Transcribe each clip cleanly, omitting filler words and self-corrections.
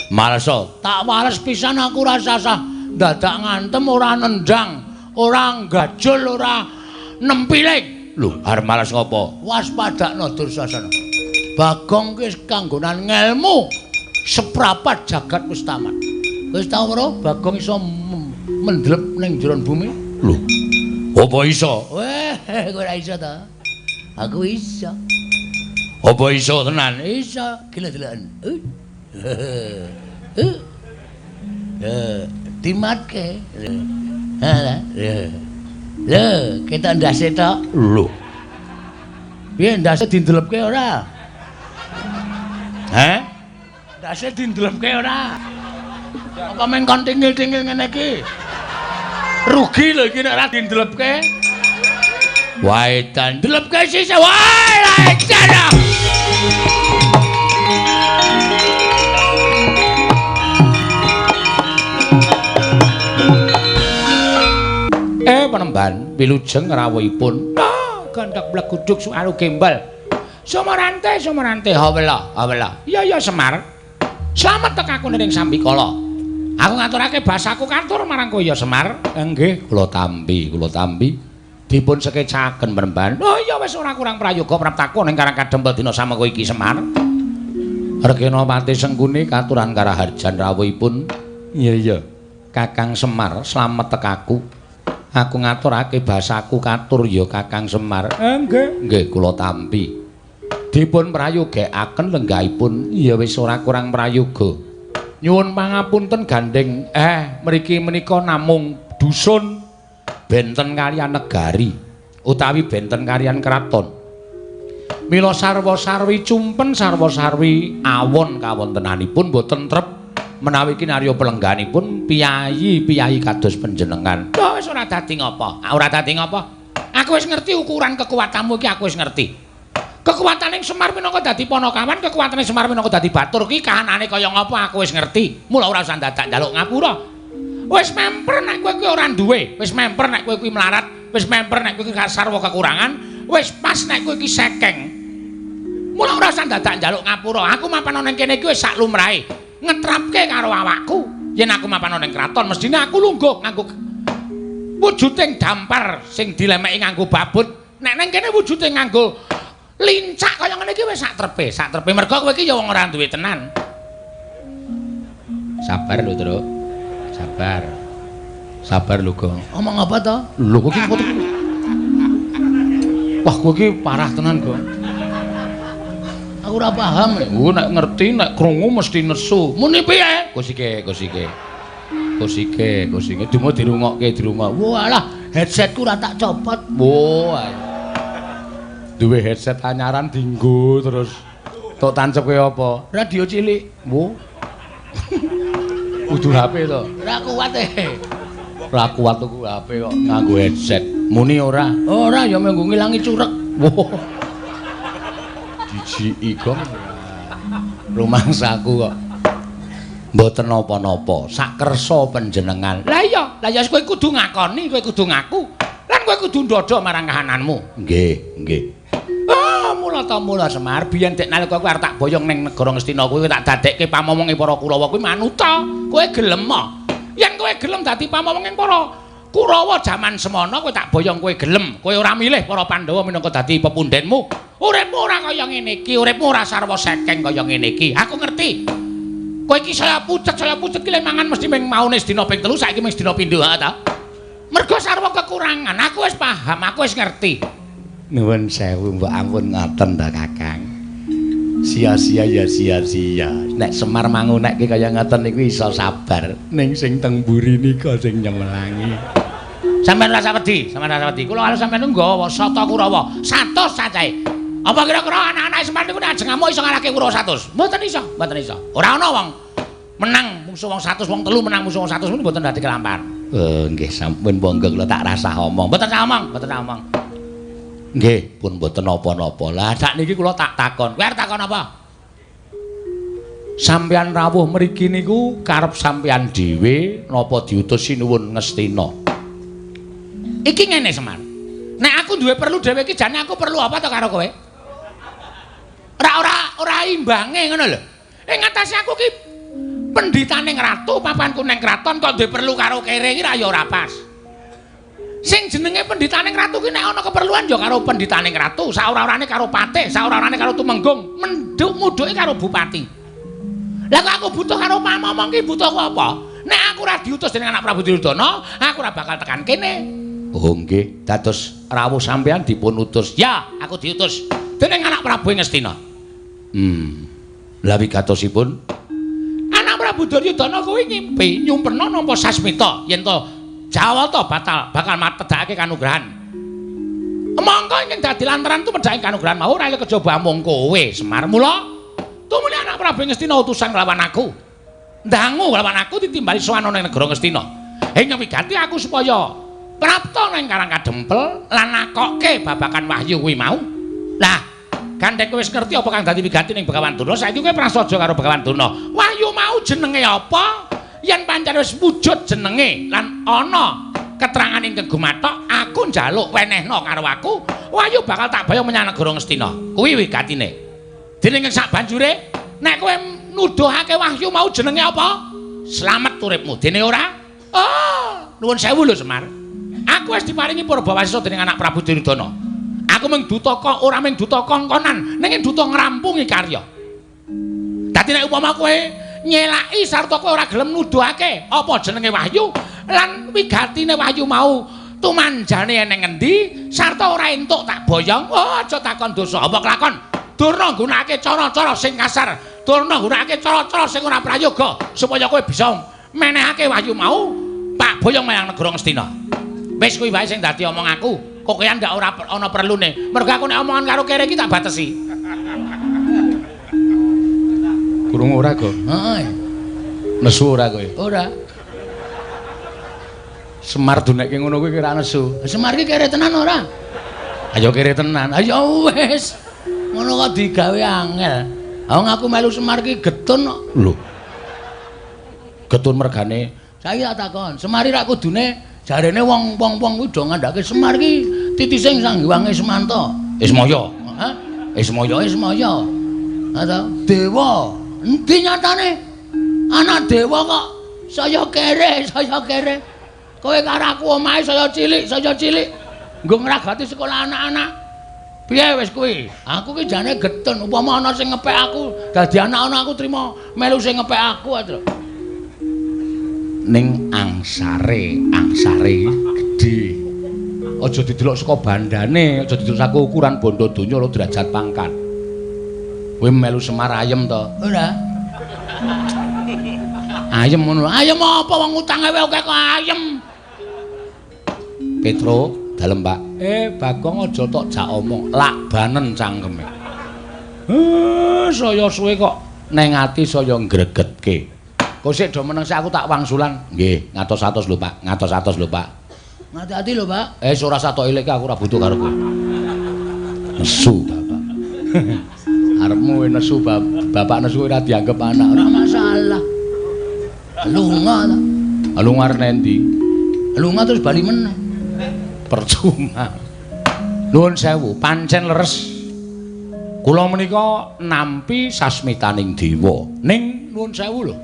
Maleso, tak wales pisan aku ora sasah dadak ngantem, ora nendang, ora gajul, ora nempiling. Lho, arep males ngopo? Waspadakno Dursasana. Bagong ki wis kanggonan ngelmu seprapat jagat wis tamat. Wis tau ora Bagong iso mendlep ning jero bumi? Lho, apa iso? Weh, kowe ora iso ta? Aku iso. Apa iso tenan? Iso. Gila deloken. Dimatke. Ha, lho, ketok ndase tok. Lho. Piye ndase dindelepke ora? Heh? Ndase dindelepke ora? Apa meng kon tingil-tingil ngene iki? Rugi lho iki nek ora dindelepke. Wae dan ndelepke sisih. Wae lah edan. Penemban wilujeng rawuhipun. Gandhak bleguduk suaru gembal. Sumarante, sumarante hawela, hawela. Iya iya Semar. Slamet tek aku ning sambikala. Aku ngaturake basaku katur marang kowe ya Semar. Nggih, kula tampi, kula tampi. Dipun sekecaken penemban. Oh iya wis ora kurang prayoga praptaku ning Karang Kadempel dina samengko iki Semar. Regenapati Sengkuni katuran karaharjan rawuhipun. Iya iya. Kakang Semar, slamet tek aku. Aku ngaturake basaku katur ya Kakang Semar. Nggih, nggih kula tampi. Dipun prayogekaken lenggahipun. Ya wis ora kurang prayoga. Nyuwun pangapunten gandeng. Mriki menika namung dusun benten kaliyan negari utawi benten kaliyan kraton. Mila sarwa-sarwi cumpen sarwa-sarwi awon kawontenanipun boten trep menawi kinarya pelengganipun piyayi-piyayi kados panjenengan. Lho wis ora dadi ngapa? Ora dadi ngapa? Aku wis ngerti ukuran kekuatanmu iki, aku wis ngerti. Kekuatane Semar minangka dadi panakawan, kekuatane Semar minangka dadi batur ki kahanane kaya ngapa aku wis ngerti. Mula ora usah dadak njaluk ngapura. Wis memper nek kowe kuwi ora duwe, wis memper nek kowe kuwi melarat, wis memper nek kowe kuwi sarwa kekurangan, wis pas nek kowe iki sekeng. Mula ora usah dadak njaluk ngapura. Aku mapan ana ning kene iki wis sak lumrahe. Ngetrapke karo awakku. Yen aku mapan ana ning kraton mestine aku lungguh nganggo wujuding dampar sing dilemeki nganggo babut. Nek ning kene wujude nganggo lincak kaya ngene iki wis sak trepe, sak trepe mergo kowe iki ya wong ora duwe tenan. Sabar lho, Truk. Sabar. Sabar lho, Gong. Omong apa to? Lho kowe iki wah, kowe iki parah tenan, Gong. Aku ora paham. Oh, nek ngerti nek krungu mesti nesu. Muni piye? Kosike, kosike. Kosike, kosike dumo dirungokke, dirungok. Walah, headsetku ora tak copot. Wah. Duwe headset anyaran dinggo terus tok tancepke apa? Radio cilik. Wo. Kudu HP to. Ora kuat e. Ora kuat tuku HP kok nganggo headset. Muni ora? Ora ya menggo ngilangi curek. Wo. Jijiki Gong. Rumangsaku kok mboten napa-napa. Sakersa panjenengan. Lah iya, lah ya kowe kudu ngakoni, kowe kudu ngaku. Lan kowe kudu ndodho marang kahananmu. Nggih, nggih. Ah, mula ta mula Semar, biyen dek nalika kowe arep tak boyong ning negara Ngastina kuwi tak dadekke pamomonge para Kurawa kuwi manuta. Kowe gelem ah? Yen kowe gelem dadi pamomonge para Kurawa jaman semono kowe tak boyong kowe gelem. Kowe ora milih para Pandhawa minangka dadi pepundhenmu. Uripmu ora kaya ngene iki, uripmu ora sarwa sekeng kaya ngene iki. Aku ngerti. Kowe iki saya pucet ki le mangan mesti ming maune sedina ping 3, saiki ming sedina pindho ha ta? Mergo sarwa kekurangan, aku wis paham, aku wis ngerti. Nuwun sewu mbok ampun ngoten ta Kakang. Sia-sia ya sia-sia. Nek Semar mangunekke kaya ngoten niku iso sabar. Ning sing teng mburi nika sing nyemelangi. Sampeyan rasa wedi, sampeyan rasa wedi. Kula karo sampeyan nggawa sata Kurawa, 100 cacahe. Apa kira-kira anak-anak Semar niku nek ajeng ngamuk iso ngalahke Kurawa 100? Mboten iso, mboten iso. Ora ana wong menang musuh wong 100, wong telu menang musuh wong 100 niku mboten dadi kelampahan. Nggih sampun monggo kula tak rasah omong. Mboten sah omong, mboten sah omong. Nggih, pun mboten napa-napa. Lah sakniki kula tak takon. Kowe arep takon apa? Sampeyan rawuh mriki niku karep sampeyan dhewe napa diutus Sinuwun Ngastina? Iki ngene Semar. Nek aku duwe perlu dhewe iki jane aku perlu apa to karo kowe? Ora ora ora imbange ngono lho. Ing atase aku ki Pendhitaning ratu papanku neng kraton kok duwe perlu karo kere iki ra ya ora pas. Sing jenenge pendhitaning ratu ki nek ana keperluan ya karo pendhitaning ratu, saora-orane karo patih, saora-orane karo tumenggung, menduk mudhuke karo bupati. Lah kok aku butuh karo pamomong ki butuhku apa? Nek aku ora diutus dening anak Prabu Duryudana, aku ora bakal tekan kene. Oh nggih, dados rawuh sampean dipun utus. Ya, aku diutus dening anak Prabu Ngastina. Lah wigatosipun anak Prabu Duryudana kuwi ngimpi nyumpena nampa sasmita yen to Jawata batal bakal matedhakake kanugrahan. Mongko ingkang dadi lantaran tumedhake kanugrahan mau ora kejaba amung kowe Semar. Mula tumuli anak Prabu Ngastina utusan nglawan aku. Ndangu nglawan aku ditimbali sowan ana ing negara Ngastina. Ing wigati aku supaya prapta nang Karang Kadempel lan nakokke babakan wahyu kuwi mau. Lah, gandeng kowe wis ngerti apa kang dadi wigati ning Begawan Durna, saiki kowe prasaja karo Begawan Durna. Wahyu mau jenenge apa? Yen pancen wis wujud jenenge lan ana keterangan ingkang gumathok, aku njaluk wenehna karo aku, wahyu bakal tak bayang menyang negara Ngastina. Kuwi wigatine. Dene ing sak banjure, nek kowe nuduhake wahyu mau jenenge apa? Slamet uripmu. Dene ora? Oh, nuwun sewu lho Semar. Aku wis diparingi purbawasisa dening anak Prabu Duryudana. Aku mung duta kok ora mung duta kongkonan, ning duta ngrampungi karya. Dadi nek upama kowe nyelaki sarta kowe ora gelem nuduhake apa jenenge wahyu lan wigatine wahyu mau tumanjane eneng ngendi sarta ora entuk tak boyong, oh aja takon dosa apa kelakon. Durna nggunakake cara-cara sing kasar, durna nggunakake cara-cara sing ora prayoga supaya kowe bisa menehake wahyu mau tak boyong menyang negara Ngastina. Wis kuwi wae sing dadi omong aku. Kok kowe ndak ora ana perlune. Mergo aku nek omongan karo kere iki tak batesi. Krungu ora, Go? Heeh. Nesu ora kowe? Ora. Semar dunekke ngono kuwi kira nesu. Semar iki kere tenan ora? Ayo kere tenan. Ayo wis. Ngono kok digawe angel. Wong aku melu Semar ki getun kok. Lho. Getun mergane. Saiki tak takon, Semar iki rak kudune jarene wong-wong kuwi do ngandhake Semar ki titise Sang Hyang Ismanta. Ismaya. Hah? Ismaya. Ismaya. Ha ta? Dewa. Endi nyatane? Anak dewa kok saya kere, saya kere. Kowe karo aku omahe saya cilik, saya cilik. Nggo ngragati sekolah anak-anak. Piye wis kuwi? Aku ki jane getun, upama ana sing ngepek aku, dadi anak-anak aku trima melu sing ngepek aku aja. Ning angsare, angsare gedhe. Aja didelok saka bandane, aja didelok saka ukuran bondo donya lho derajat pangkat. Kowe melu Semar ayem to? Ora. Ayem ngono. Ayem apa wong utange wae akeh kok ayem. Petro, dalem Pak. Bagong aja tok jak omong, lakbanen cangkeme. Saya suwe kok neng ati saya ngregetke. Kok sik do meneng sik aku tak wangsulan. Nggih, ngatos-atos lho Pak, ngatos-atos lho Pak. Ngati-ati lho Pak. Ora satok elek aku ora butuh karo kowe. Nesu bapak. Arepmu nesu bapak nesu ora dianggep anak. Ora masalah. Lunga ta. Lunga arep endi? Lunga terus bali meneh. Percuma. Nuwun sewu, pancen leres. Kula menika nampi sasmitaning dewa. Ning nuwun sewu lho.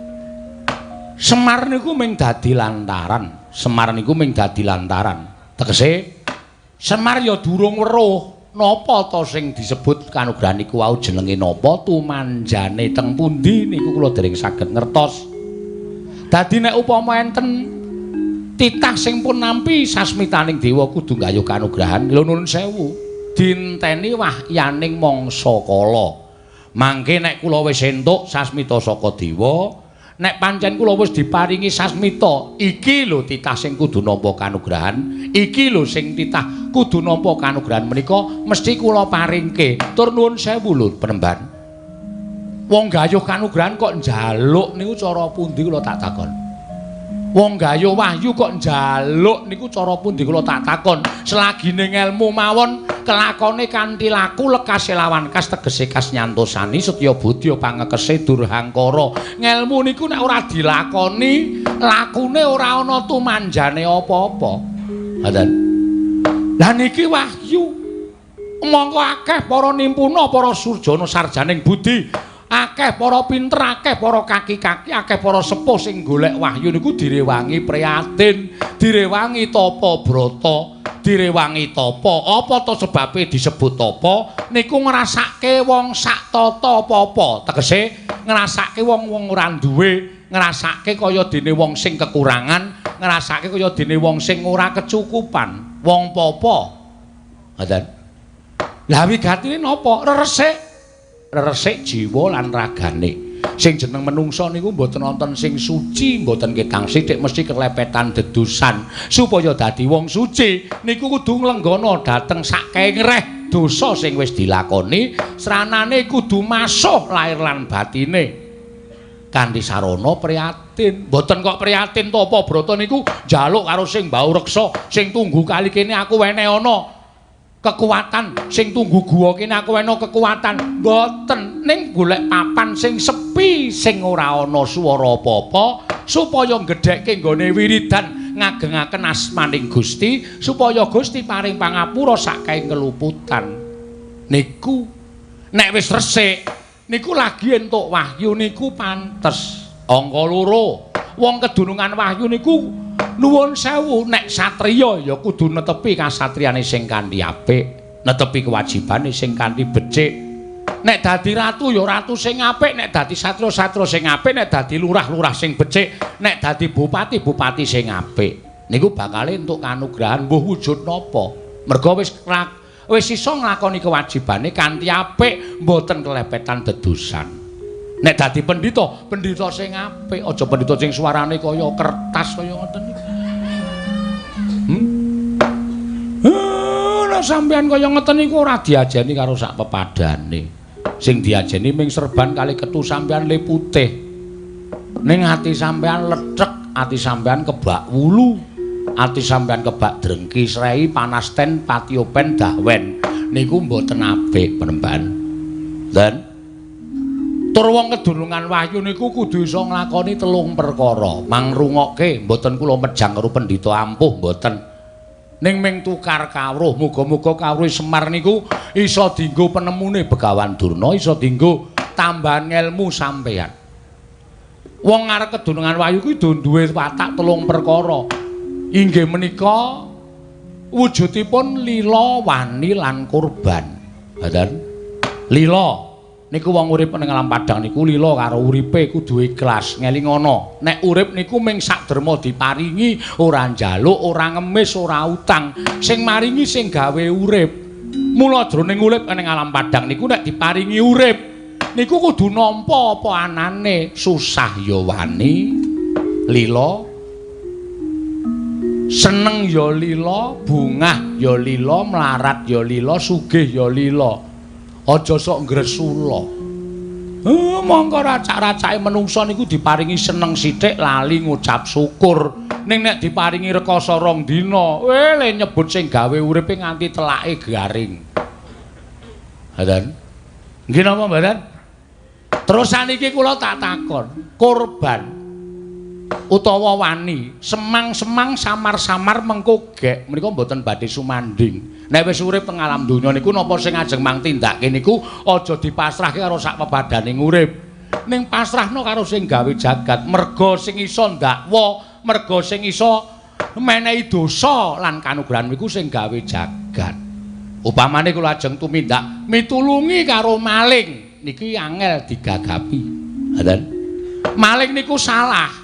Semar niku mung dadi lantaran. Semar niku mung dadi lantaran. Tegese Semar ya durung weruh napa ta sing disebut kanugrahan niku wau jenenge napa, tumanjane teng pundi niku kula dereng saged ngertos. Dadi nek upama enten titah sing pun nampi sasmitaning dewa kudu nggayuh kanugrahan, lho nuwun sewu, dinteni wahyaning mangsa kala. Mangke nek kula wis entuk sasmita saka dewa, nek pancen kula wis diparingi sasmita, iki lho titah sing kudu nampa kanugrahan, iki lho sing titah kudu nampa kanugrahan menika mesti kula paringke. Tur nuwun sewu lho penemban. Wong gayuh kanugrahan kok njaluk niku cara pundi kula tak takon. Wong gayuh wahyu kok njaluk niku cara pundi kula tak takon. Selagine ngelmu mawon kelakone kanthi laku lekase lawan kas tegese kas nyantosani setya budya pangekese durhangkara. Ngelmu niku nek ora dilakoni, lakune ora ana tumanjane apa-apa. Ngoten. Lah niki wahyu. Mongko akeh para nimpuna, para surjana sarjaning budi. Akeh para pinter, akeh para kaki-kaki, akeh para sepuh sing golek wahyu niku direwangi prihatin, direwangi tapa brata, direwangi tapa. Apa to sebabe disebut tapa? Niku ngrasake wong sak tata apa-apa. Tegese ngrasake wong-wong ora duwe, ngrasake kaya dene wong sing kekurangan, ngrasake kaya dene wong sing ora kecukupan, wong papa. Ngoten. Lah wigatine napa? Reresik. Reresik jiwa lan ragane. Sing jeneng menungsa niku mboten wonten sing suci, mboten ketang sithik mesti kelepetan dedusan. Supaya dadi wong suci niku kudu nglenggana dhateng saking reh dosa sing wis dilakoni, sranane kudu masuh lair lan batine. Kanthi sarana prihatin. Mboten kok prihatin tapa brata niku njaluk karo sing mbau reksa, sing tunggu kali kene aku wene ana kekuatan, sing tunggu guwa kene aku ana kekuatan. Mboten, ning golek papan sing sepi, sing ora ana swara apa-apa, supaya nggedhekke nggone wiridan ngagengaken asmaning Gusti, supaya Gusti paring pangapura saking keluputan. Niku nek wis resik niku lagi entuk wahyu niku pantes. Angka loro, wong kedunungan wahyu niku nuwun sewu, nek satriya ya kudu netepi kasatriyane sing kanthi apik, netepi kewajibane sing kanthi becik. Nek dadi ratu ya ratu sing apik, nek dadi satria-satria sing apik, nek dadi lurah-lurah sing becik, nek dadi bupati-bupati sing apik. Niku bakale entuk kanugrahan mbuh wujud napa. Merga wis iso nglakoni kewajibane kanthi apik, mboten kelepetan dedusan. Nek dadi pendhita, pendhita sing apik, aja pendhita sing suarane kaya kertas kaya ngoten niku. Nek sampeyan kaya ngoten niku ora diajeni karo sak pepadane. Sing diajeni ming serban kali ketu sampeyan le putih. Ning ati sampeyan lethek, ati sampeyan kebak wulu, ati sampeyan kebak drengki srei panasten patiopen dahwen. Niku mboten apik penemban. Dan tur wong kedunungan wahyu niku kudu iso nglakoni telung perkara. Mangrungokke, mboten kula mejang karo pendhita ampuh mboten. Ning ming tukar kawruh, muga-muga kawruh Semar niku iso dienggo penemune Begawan Durna, iso dienggo tambahan ngelmu sampeyan. Wong arep kedunungan wahyu kuwi duwe watak telung perkara. Inggih menika wujudipun lila, wani lan kurban. Ngoten. Lila niku wong urip ning alam padang niku lila karo uripe kudu ikhlas, ngelingono. Nek urip niku ming sak derma diparingi, ora njaluk, ora ngemis, ora utang. Sing maringi sing gawe urip. Mula jroning urip ning alam padang niku nek diparingi urip niku kudu nampa apa anane, susah ya wani, lila, seneng ya lila, bungah ya lila, mlarat ya lila, sugih ya lila. Aja sok ngresula. Mongko racak-racake menungsa niku diparingi seneng sithik lali ngucap syukur. Ning nek diparingi rekoso rong dina, le nyebut sing gawe uripe nganti telake garing. Ngoten. Nggih napa mboten? Terus saniki kula tak takon, korban utawa wani, semang-semang samar-samar mengko gek menika mboten badhe sumanding. Nek wis urip teng alam donya niku napa sing ajeng mang tindake niku aja dipasrahke karo sak pepadaning urip. Ning pasrahno karo sing gawe jagat, merga sing iso ndakwa, merga sing iso menehi dosa lan kanugrahan niku sing gawe jagat. Upamane kula ajeng tumindak mitulungi karo maling niki angel digagapi. Ngoten. Maling niku salah.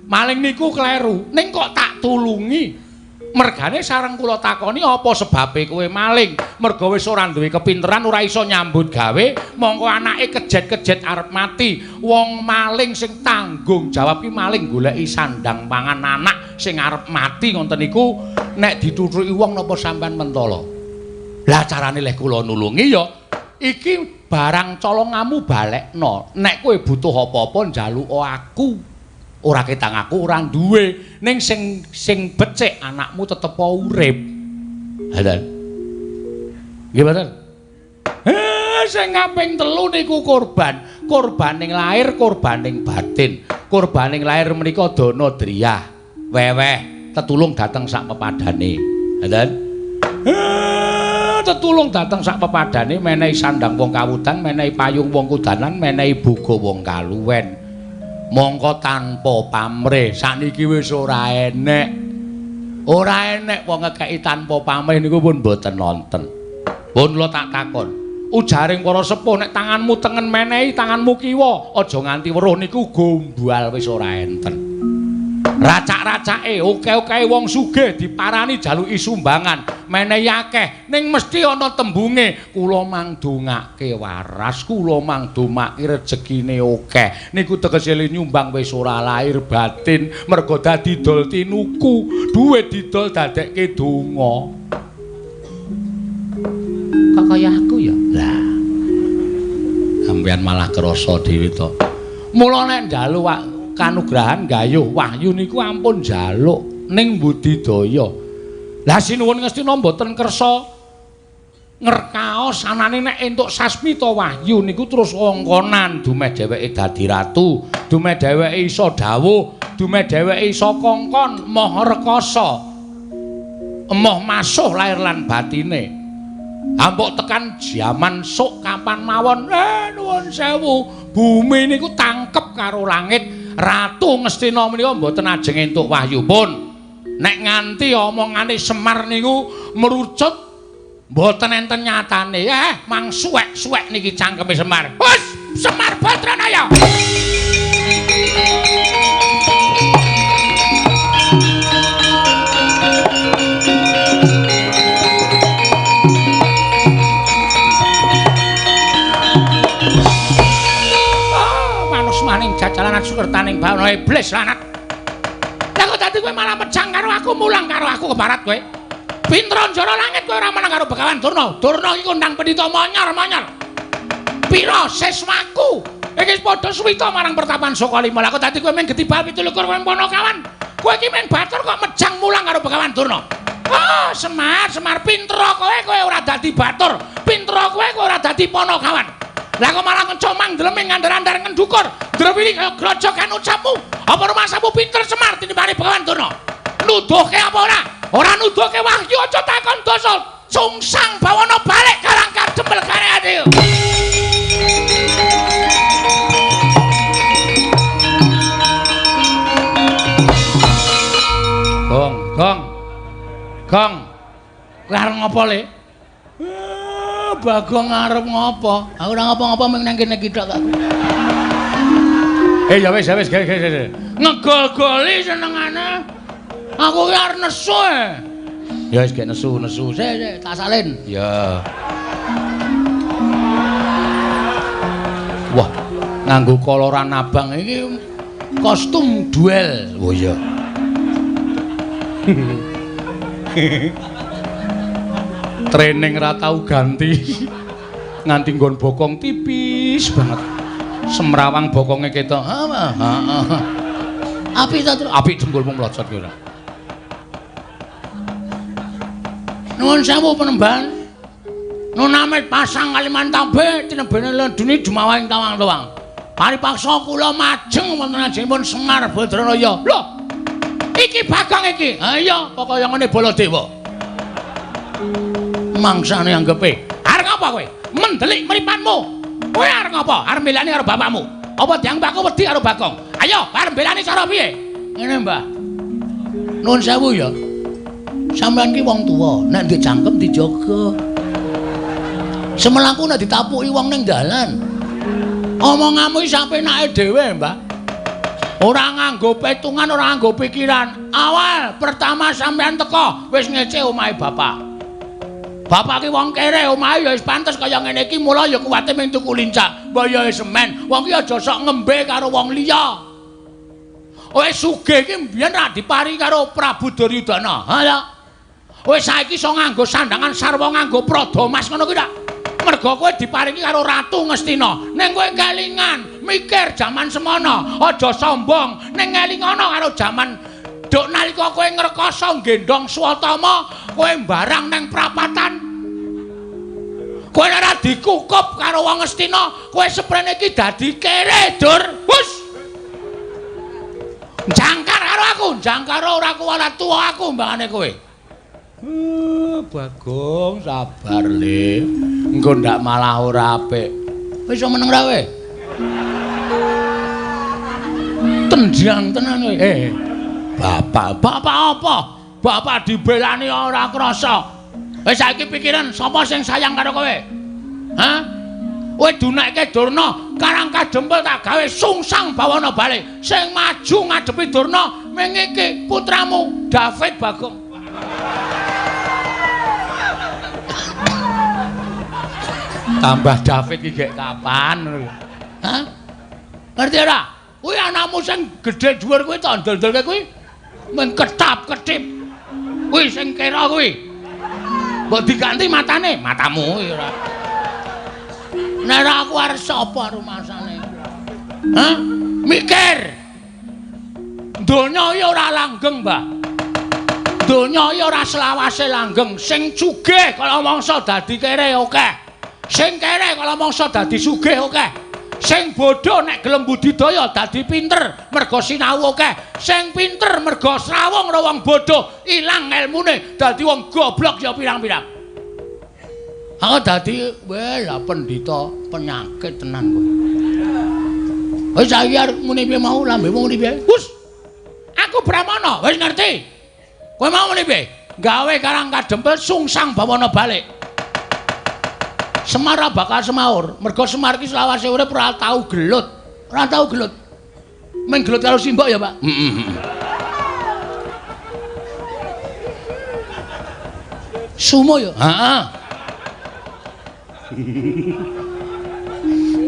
Maling niku kleru, ning kok tak tulungi. Mergane sareng kula takoni apa sebabe kowe maling? Merga wis ora duwe kepinteran, ora iso nyambut gawe, mongko anake kejet-kejet arep mati. Wong maling sing tanggung jawab ki maling goleki sandang pangan anak sing arep mati ngoten niku nek dituthuki wong napa sampean mentala? Lah carane leh kula nulungi ya iki barang colongamu balekno. Nek kowe butuh apa-apa njaluka aku. Ora ketang aku ora duwe, ning sing becik anakmu tetep urip. Ngoten. Nggih mboten? Sing kaping telu niku korban. Korbaning lahir, korbaning batin. Korbaning lahir menika dana driyah, weweh, tetulung dhateng sak pepadane. Ngoten. Tetulung dateng sak pepadane menehi sandang wong kawudan, menehi payung wong kudanan, menehi boga wong kaluwen. Mongko tanpa pamrih sakniki wis ora enek. Ora enek wong ngekeki tanpa pamrih niku pun mboten nonten. Pun kula tak takon. Ujaring para sepuh nek tanganmu tengen menehi tanganmu kiwa, aja nganti weruh niku gombal wis ora enten. Racak-racake oke-oke wong sugih diparani jaluki sumbangan, menehi akeh ning mesti ana tembunge kula mangdongake waras, kula mangdomake rejekine akeh. Niku tegese nyumbang wis ora lahir batin, mergo dadi dol tinuku, duwe didol dadekke donga. Kok kaya aku ya? Lah. Sampeyan malah krasa dhewe to. Mula nek njaluk kanugrahan gayuh wahyu niku ampun njaluk ning budidaya. Lah sinuwun Ngastina mboten kersa ngerkaos anane nek entuk sasmita wahyu niku terus ongkonan dumeh dheweke dadi ratu, dumeh dheweke iso dawuh, dumeh dheweke iso kongkon moh rekasa. Emoh masuh lahir lan batine. Ampuk tekan jaman sok kapan mawon, nuwun sewu, bumi niku tangkep karo langit. Ratu Ngastina menika mboten ajeng entuk wahyu pun. Nek nganti omongane Semar niku merucut mboten enten nyatane. Mang suwek-suwek niki cangkeme Semar. Hus, Semar Badranaya. Jajalan sukertaning bawana iblis lanat. Lah kok dadi kowe malah mejang karo aku, mulang karo aku kebarat kowe. Pinter njara langit kowe ora menang karo Begawan Durna. Durna iki kondang pendhita monyor-monyor. Pira siswaku? Iki padha suwita marang pertapan Sukalima. Lah kok dadi kowe mung getibal 27 kowe Panakawan. Kowe iki mung batur kok mejang mulang karo Begawan Durna. Oh, Semar, Semar pinter kowe, kowe ora dadi batur. Pinter kowe, kowe ora dadi Panakawan. Lah kok malah ngecomang ndleming ngandar-andar ngendukur. Drewili kaya grojogan ucapmu. Apa rumasamu pinter Semar tinimbane Begawan Durna? Nuduhke apa ora? Ora nuduhke wahyu aja takon dosa. Sungsang bawana balik karang kadempel kare ati. Gong, gong. Gong. Kowe arep ngopo le? Bagong arep ngopo? Aku ora ngopo-ngopo mung nang kene iki tok aku. Ya wis, ya wis, ge. Ngegol-goli senengane. Aku ki arep nesu. Ya wis gek nesu-nesu. Sik, sik, tak salin. Ya. Wah, nganggo koloran abang iki kostum duel. Oh iya. Training ra tau ganti. Nganti nggon bokong tipis banget. Semrawang bokonge ketok. Heeh. Apik ta, Tru? Apik jengkulmu mlocot ki ora. Nuwun sewu penemban. Nun amit pasang Kalimantabe tinebene ledune jumawahing tawang-tawang. Paripaksa kula majeng wonten ajengipun Semar Badranaya. Lho. Iki Bagong iki. Ha iya, pokoke ngene Baladewa. Mangsane anggepe. Arep ngapa kowe? Mendelik mripanmu. Kowe arep ngapa? Arep mbelani karo bapakmu. Apa dianggep aku wedi karo Bagong? Ayo, arep mbelani cara piye? Ngene, Mbah. Nuwun sewu ya. Sampeyan ki wong tuwa, nek ndek cangkem dijaga. Semelangku nek ditapuki wong ning dalan. Omonganmu iki sapenake dhewe, Mbah. Ora nganggo petungan, ora nganggo pikiran. Awal pertama sampeyan teko wis ngece omahe bapak. Bapak ki wong kere, omahe ya wis pantes kaya ngene iki, mula ya kuwate mung tuku lincak. Mbok ya semen, wong ki aja sok ngembe karo wong liya. Wis sugih iki mbiyen ra diparingi karo Prabu Duryudana. Ha ya. Wis saiki iso nganggo sandangan sarwa nganggo prada mas ngono kuwi ta. Mergo kowe diparingi karo Ratu Ngastina. Ning kowe kelingan, mikir jaman semono, aja sombong. Ning ngelingono karo jaman duk nalika kowe ngrekasa nggendhong Swatama, kowe mbarang nang prapatan. Kowe ora dikukup karo wong Ngastina, kowe seprene iki dadi kere, Dur. Hus. Jangkar karo aku, jangkar ora kuwalat tuwa aku mbangane kowe. Bagong sabar le. Engko ndak malah ora apik. Wis iso meneng ra kowe? Tendang tenan kowe. Bapak, bapak apa? Bapak dibelani ora krasa. Wis saiki pikiran sapa sing sayang karo kowe? Hah? Kowe dunekke Durna, Karang Kadempel tak gawe sungsang bawana balik. Sing maju ngadepi Durna ming iki putramu David Bagong. Tambah David iki gek kapan? Hah? Ngerti ora? Kuwi anakmu sing gedhe dhuwur kuwi tak ndol-ndolke kuwi men ketap-ketip. Kuwi sing kira kuwi. Mbok diganti matane, matamu kuwi ora. Nek ora aku arep sapa rumasane? Hah? Mikir. Donya iki ora langgeng, Mbah. Donya iki ora selawase langgeng. Sing sugih kala mangsa dadi kere akeh. Sing kere kala mangsa dadi sugih akeh. Sing bodho nek gelem budidaya dadi pinter merga sinau akeh. Sing pinter merga srawung karo wong bodho ilang elmune dadi wong goblok ya pirang-pirang. Aku dadi weh lah pendhita penyakit tenan kowe. Wis saiki arep muni piye mau lambemu muni piye? Wus. Aku Brahmana, wis ngerti. Kowe mau muni piye? Gawe Karang Kadempel sungsang bawana balik. Semar ora bakal semaur, mergo Semar iki selawase urip ora tau gelut. Ora tau gelut. Mung gelut karo simbok ya, Pak. Heeh. Sumo ya? Heeh.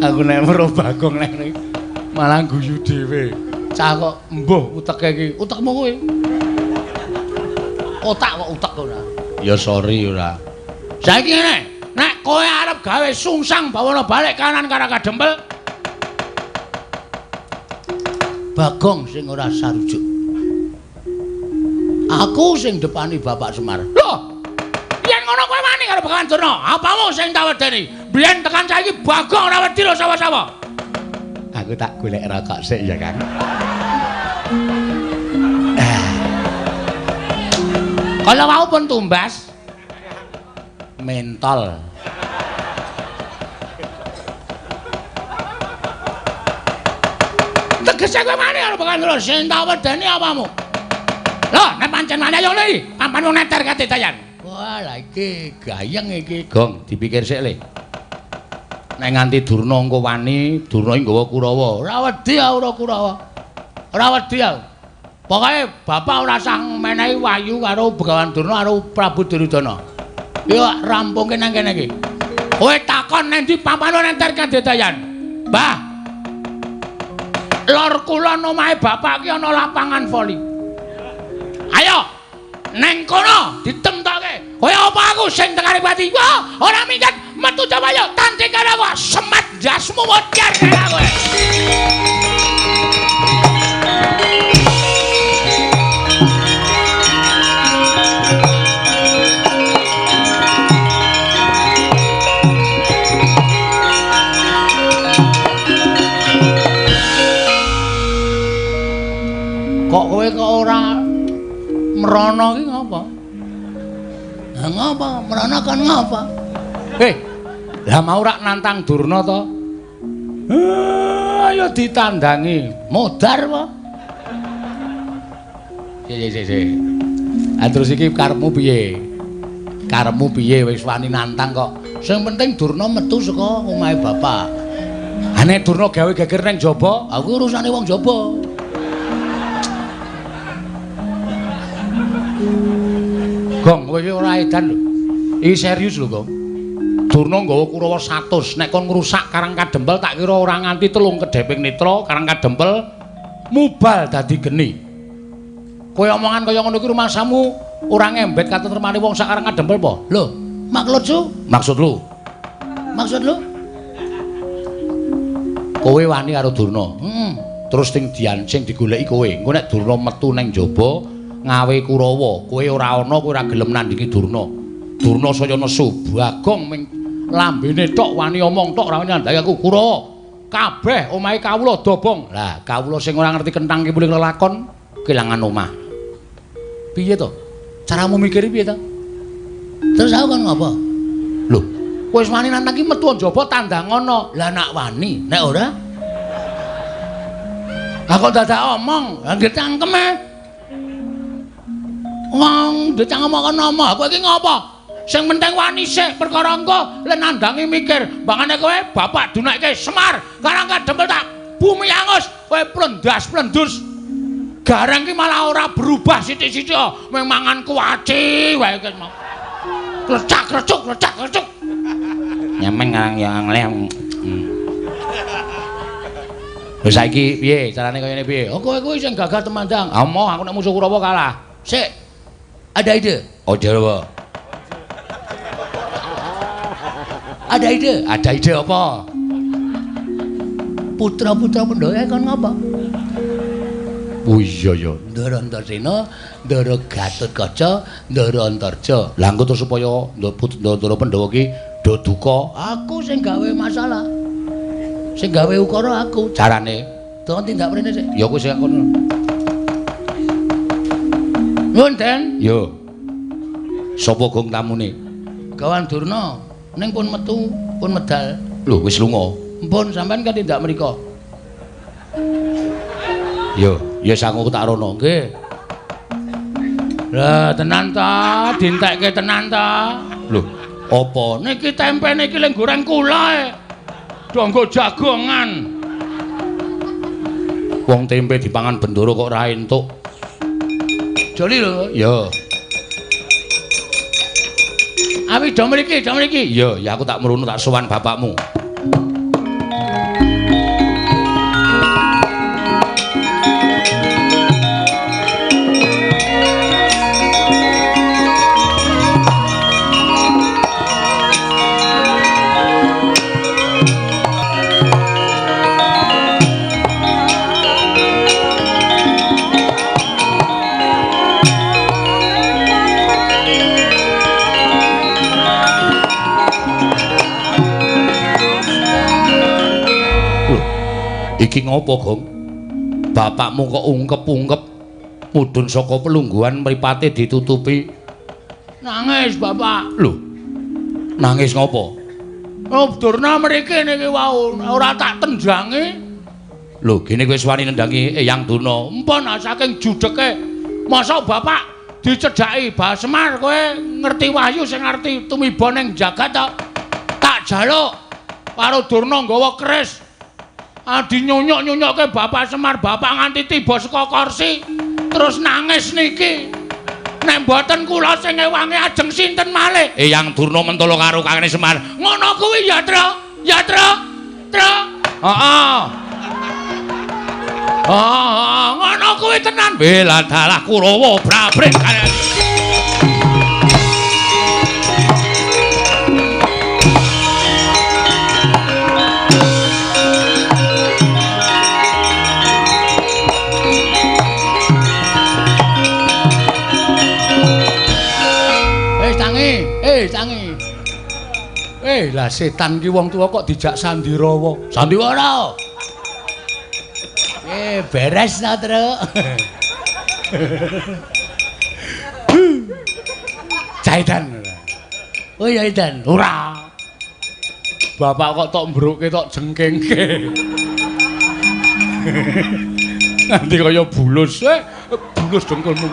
Aku nek weruh Bagong nek malah guyu dhewe. Cah kok mbuh uteke iki. Utekmu kowe. Otak kok utek ora. Ya sorry ora. Saiki ngene, nek kowe arep gawe sungsang bawana balik kanan Karang Kadempel, Bagong sing ora sarujuk. Aku sing depani Bapak Semar. Loh. Yen ngono kowe wani karo Begawan Durna, apamu sing tak wedeni? Biyen tekan saiki Bagong ora wedi lho sapa-sapa. Aku tak golek rokok sik ya, Kang. Kala wau pun tumbas mentol. Tegese kowe wani karo Begawan Durna, sing tak wedeni apamu? Lho, nek pancen wani ayo le, pampan wong neter kadedayan. Wah, lah iki gayeng iki, Gong, dipikir sik le. Nek nganti Durna engko wani, Durna iki nggawa Kurawa. Ora wedi aku ora Kurawa. Ora wedi aku. Pokoke bapak ora usah menehi wahyu karo Begawan Durna karo Prabu Duryudana. Yo rampungke nang kene iki. Kowe takon nang ndi papan nenter kadedayan. Mbah. Lor kulon omahe bapak ki ana lapangan voli. Ayo neng kono ditemtoke. Kowe apa aku sing tekane pati? Wah, ora minggat metu jawayo tanding karo aku semat jasmu modar karo kowe. Kok kowe kok ora mrono iki ngapa? Lah ngapa? Mrono kon ngapa? Lah mau rak nantang Durna to? Ayo ditandangi. Modar apa? Sik. Ah terus iki karepmu piye? Karepmu piye wis wani nantang kok? Sing penting Durna metu saka omahe bapak. Ha nek Durna gawe geger nang jaba, aku urusane wong jaba. Gong, kowe iki ora edan lho. Iki serius lho, Gong. Durna nggawa Kurawa 100, nek kon ngrusak Karang Kadempel tak kira ora nganti 3 kedheping netra Karang Kadempel mubal dadi geni. Kowe omongan kaya ngono iki rumangsamu ora ngembet katentremane wong sak Karang Kadempel apa? Lho, maksud lu? Maksud lu? Maksud lu? Kowe wani karo Durna. Heeh. Terus sing diancing digoleki kowe. Engko nek Durna metu nang jaba ngawe Kurawa, kowe ora ana, kowe ora gelem nandhingi Durna. Durna saya nesu, Bagong ming lambene tok wani omong tok ora wani nandhangi aku Kurawa. Kabeh omahe kawula dobong. Lah, kawula sing ora ngerti kenthang ki mulih lelakon kelangan omah. Piye to? Caramu mikir piye to? Terus aku kon ngopo? Lho, kowe wis wani nantang iki metu njaba tandangono. Lah nak wani, nek ora? Lah kok dadak omong, lah nggih cangkem e. Wong ndek cangkem kok ngomong, kowe iki ngopo? Sing penting wani sik, perkara engko le nandangi mikir, mbangane kowe bapak dunekke Semar, karang kadempel tak bumi angus, kowe plendas-plendus. Gareng ki malah ora berubah sithik-sithik, mung mangan kuaci wae ki mau. Klecak-klecuk, klecak-klecuk. Nyemeng ngarang ya nglem. Lha saiki piye carane kaya ngene piye? Oh kowe kuwi sing gagah temandang. Ah moh aku nek musuh Kurawa kalah. Sik. Ada ide. Oh apa? Ada ide. Ada ide apa? Putra-putra Pandhawa kon ngapa? Oh iya ya. Ndara Antasena, Ndara Gatotkaca, Ndara Antarja. Lah engko terus supaya Ndara Pandhawa ki do duka, aku sing gawe masalah. Sing gawe ukara aku. Carane tolong tindak mrene sik. Ya kowe sing kono. Nuwun, Den. Yo. Sapa gong tamune? Gawan Durna. Ning pun metu, pun medal. Lho, wis lunga. Mpun sampean kan tindak mriko. Yo, ya sangu tak rono. Nggih. Lah tenan ta, dintekke tenan ta. Lho, apa? Niki tempe niki leng goreng kula e. Donggo jagongan. Wong tempe dipangan bendoro kok ora entuk. Joli lho. Ya. Awi do mriki, do mriki. Ya, ya aku tak mrunu tak sowan bapakmu. Iki ngopo, Gong? Bapakmu kok ungkep-ungkep mudhun saka pelungguhan mripate ditutupi. Nangis, Bapak. Lho. Nangis ngopo? Oh, Durna mriki niki wau ora tak tendangi. Lho, gene kowe wis wani nendangi Eyang Durna. Empun saking judheke. Mosok Bapak dicedhaki Bah Semar kowe ngerti wahyu sing ngerti tumiba ning jagat to? Tak jaluk karo Durna nggawa keris. Adi nyonyok-nyonyokke Bapak Semar, Bapak nganti tiba saka kursi terus nangis niki. Nek mboten kula sing ngewangi ajeng sinten malih? Eyang Durna mentolo karo Kakane Semar. Ngono kuwi ya, Tru. Ya, Tru. Tru. Heeh. Heeh, ngono kuwi tenan. Bela dalah Kurawa brabret. Tangi. Lah setan ki wong tuwa kok dijak sandirawa. Sandiwara. Beres ta, Truk. Caidan. Oh ya Idan. Ora. Bapak kok tok mbruke tok jengkengke. Nanti kaya bulus, bulus dengkulmu.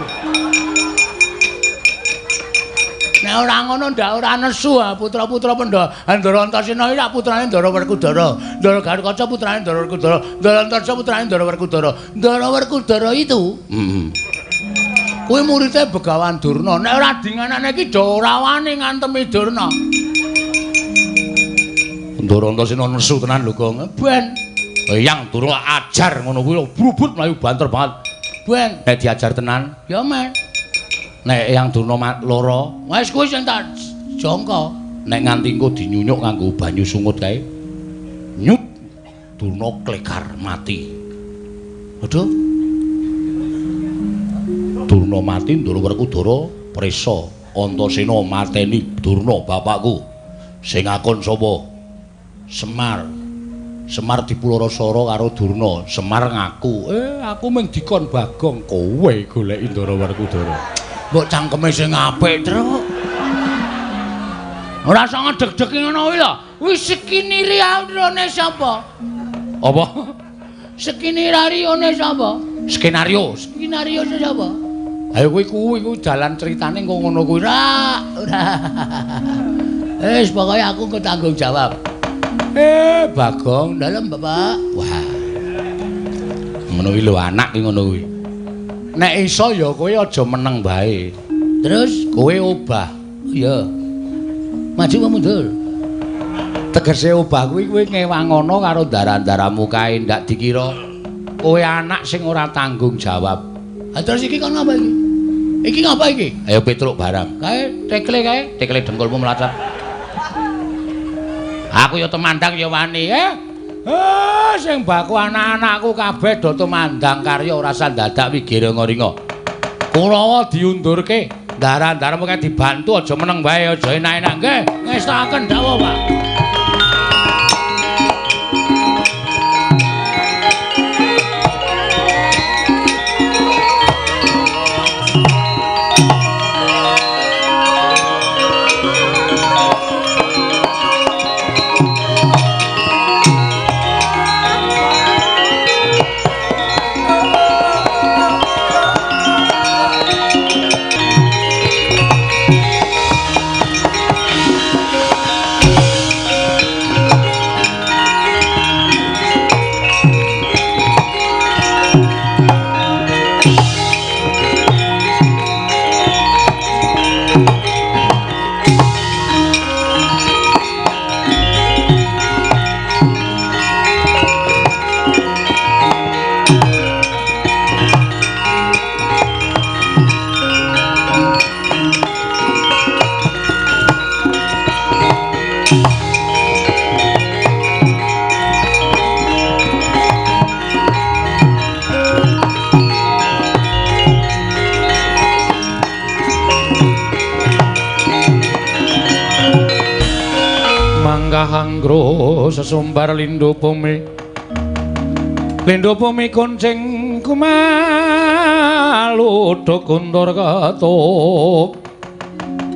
Nek ora ngono ndak ora nesu putra-putra Pandhawa. Ndara Antasena iki putrane Ndara Werkudara. Ndara Gatotkaca putrane Ndara Werkudara. Ndara Antarja putrane Ndara Werkudara. Ndara Werkudara itu kuwi muridé Begawan Durna. Nek ora dinganane iki do ora wani ngantemi Durna. Ndara Antasena nesu tenan lho, Gong. Ben Eyang Durna ajar ngono kuwi brubut mlayu banter banget. Ben nek diajar tenan ya men. Nek Eyang Durna lara, wis kuwi sing tak jangka. Nek nganti engko dinyunyuk nganggo banyu sungut kae. Nyut Durna klekar mati. Aduh. Durna mati, Ndara Werkudara prisa. Antasena mateni Durna bapakku. Sing akon sapa? Semar. Semar dipulara-sara karo Durna. Semar ngaku, aku mung dikon Bagong, kowe goleki Ndara Werkudara. Mbok cangkeme sing apik, Truk. Ora usah ngedeg-degi ngono kuwi lho. Wis skinarione sapa? Apa? Skinarione sapa? Skenario. Skenario sapa? Ayo kuwi kuwi dalan ceritane engko ngono kuwi. Ora, ora. Wis pokoke aku engko tanggung jawab. Bagong dalem Bapak. Wah. Ngono kuwi lho anak ki ngono kuwi. Nek iso ya kowe aja meneng bae. Terus kowe obah. Iya. Maju apa mundur? Tegese obah kuwi kowe ngewangono karo daran-daramu kae ndak dikira kowe anak sing ora tanggung jawab. Ha terus iki kon ngapa iki? Iki ngapa iki? Ayo Petruk barang. Kae tekle kae, tekle dengkulmu mlacat. Aku ya temandang ya wani, sing baku anak-anakku kabeh do tumandang karya ora usah dadak wigira-ringa. Kurawa diundurke, daran-daran kae dibantu aja meneng wae, aja enak-enak nggih. Ngestokaken dawuh, Pak. Manggro sesumbar lindhu bumi, lindhu bumi kuncing kumalu kuntur ketup.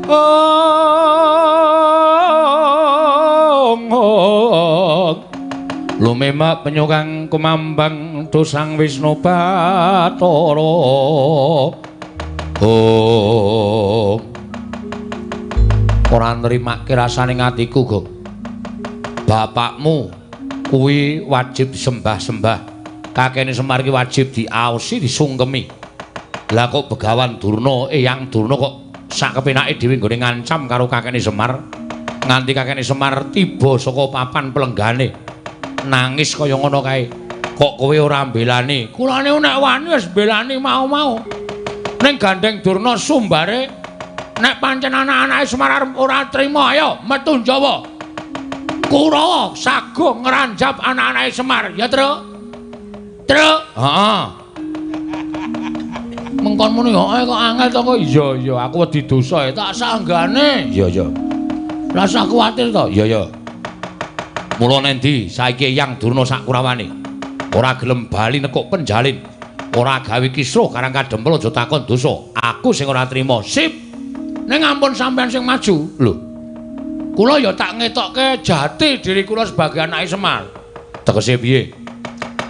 Ong lumemak penyukang kumambang dosang Wisnu Bathara. Om ora nrimake rasane atiku, Gong. Bapakmu kuwi wajib disembah-sembah. Kakene Semar ki wajib diaosi, disungkemi. Lah kok Begawan Durna, Eyang Durna kok sak kepenake dhewe nggone ngancam karo kakene Semar. Nganti kakene Semar tiba saka papan pelenggane. Nangis kaya ngono kae. Kok kowe ora mbelani? Kulane nek wani wis mbelani mau-mau. Ning gandeng Durna sumbare nek pancen anak-anake Semar arep ora trima, ayo metu Jawa. Kurawa sago ngranjap anak-anake Semar, ya, Truk? Truk. Heeh. Mengkon muni heeh kok angel to kok. Iya, iya, aku wedi dosa ya, tak sanggane. Iya, iya. Rasa kuwatir to? Iya, iya. Mula nendi saiki Eyang Durna sak Kurawane ora gelem bali nekuk penjalin, ora gawe kisruh karang kadempel aja takon dosa. Aku sing ora trima. Sip. Ning ampun sampean sing maju. Lho. Kula ya tak ngetokke jati diri kula sebagai anake Semar. Tegese piye?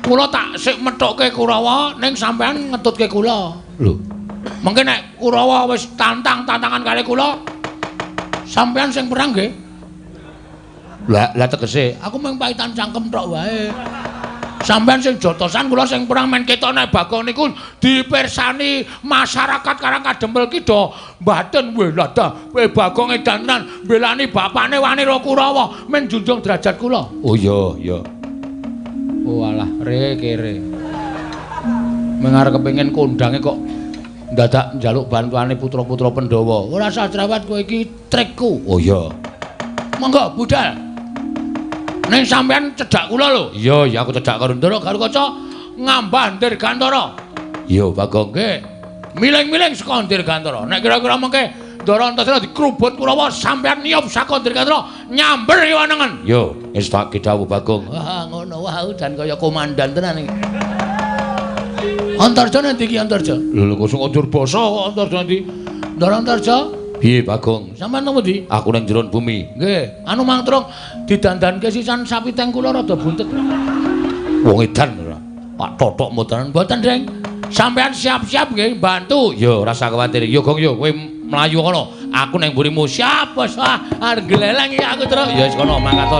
Kula tak sik methukke Kurawa ning sampean ngetutke kula. Lho. Mengke nek Kurawa wis tantang-tantangan kali kula, sampean sing perang nggih. Lah, lah tegese aku mung paitan cangkem tok wae. Sampean sing jotosan kula sing perang men ketok nek Bagong niku dipirsani masyarakat Karang Kadempel ki do mbaten weh lah dah kowe Bagong edan tenan mbelani bapane wani ro Kurawa men junjung derajat kula. Oh iya iya. Oh alah re kere. Mengarep kepengin kondange kok ndadak njaluk bantuane putra-putra Pandhawa. Ora usah cerewet kowe iki trikku. Oh iya. Monggo budal. Ning sampean cedhak kula lho. Iya, iya aku cedhak karo Ndara Garukaca ngambah Dirgantara. Iya, Bagong nggih. Miling-miling saka Dirgantara. Nek kira-kira mengke Ndara Antasena dikrubut Kurawa sampean niyup saka Dirgantara nyamber kiwanengen. Iya, wis tak dawuh Bagong. Wah, ngono wae dan kaya komandan tenan iki. Antarja nanti iki Antarja. Lho kok sing njur basa kok Antarja nanti. Ndara Antarja. Piye Bagong? Sampeyan nang pundi? Aku nang jero bumi. Nggih, anu Mang Truk didandanke sisan sapi teng kula rada buntet. Wong edan ora. Pak Totok mboten mboten, Deng. Sampeyan siap-siap nggih bantu. Ya ora usah kuwatir. Ya Gong ya kowe mlayu kono. Aku nang mburimu. Siap, Bos. Ah, arep gleleng iki aku, Truk. Ya wis kono mangkat to.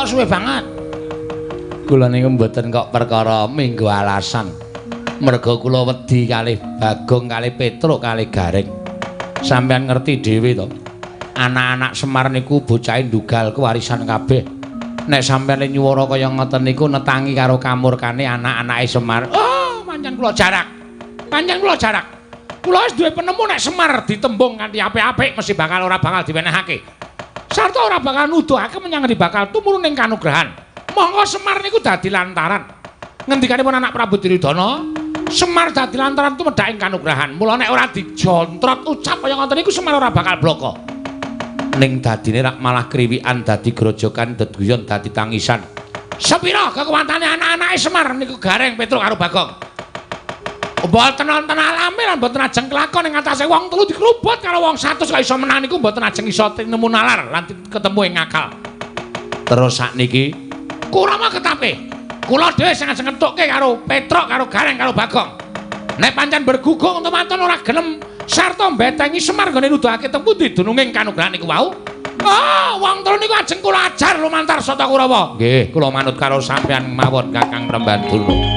Suwe banget. Kula niku mboten kok perkara minggu alasan. Merga kula wedi kalih Bagong, kalih Petruk, kalih Gareng. Sampeyan ngerti dhewe to. Anak-anak Semar niku bocahe ndugal kewarisan kabeh. Nek sampeyan nyuwara kaya ngoten niku netangi karo kamurkane anak-anake Semar. Oh, pancen kula jarak. Pancen kula jarak. Kula wis duwe penemu nek Semar ditembung kanthi apik-apik mesti bakal ora bakal diwenehake. Sarta ora bakal nuduhake menyang ngendi bakal tumurun ing kanugrahan. Monggo Semar niku dadi lantaran. Ngendikanipun anak Prabu Duryudana, Semar dadi lantaran tumedhak ing kanugrahan. Mula nek ora dijontrot ucap kaya ngoten niku Semar ora bakal bloko. Ning dadine rak malah kriwikan dadi grojokan deduyon dadi tangisan. Sepira kekuwatane anak-anake Semar niku Gareng, Petruk karo Bagong. Mboten wonten alame lan mboten ajeng kelakon ing atase wong telu dikrubut karo wong 100 kok iso menang niku mboten ajeng iso tinemu nalar lan ketemu ing akal. Terus sakniki Kurama ketape. Kula dhewe sing ajeng ngethukke karo Petruk, karo Gareng, karo Bagong. Nek pancen bergugung temanten ora gelem sarta mbetengi Semar nggone nuduhake teng pundi dununging kanugrahan niku wau. Oh, wong telu niku ajeng kula ajar lumantar Sata Kurawa. Nggih, kula manut karo sampeyan mawon Kakang Prembandurna.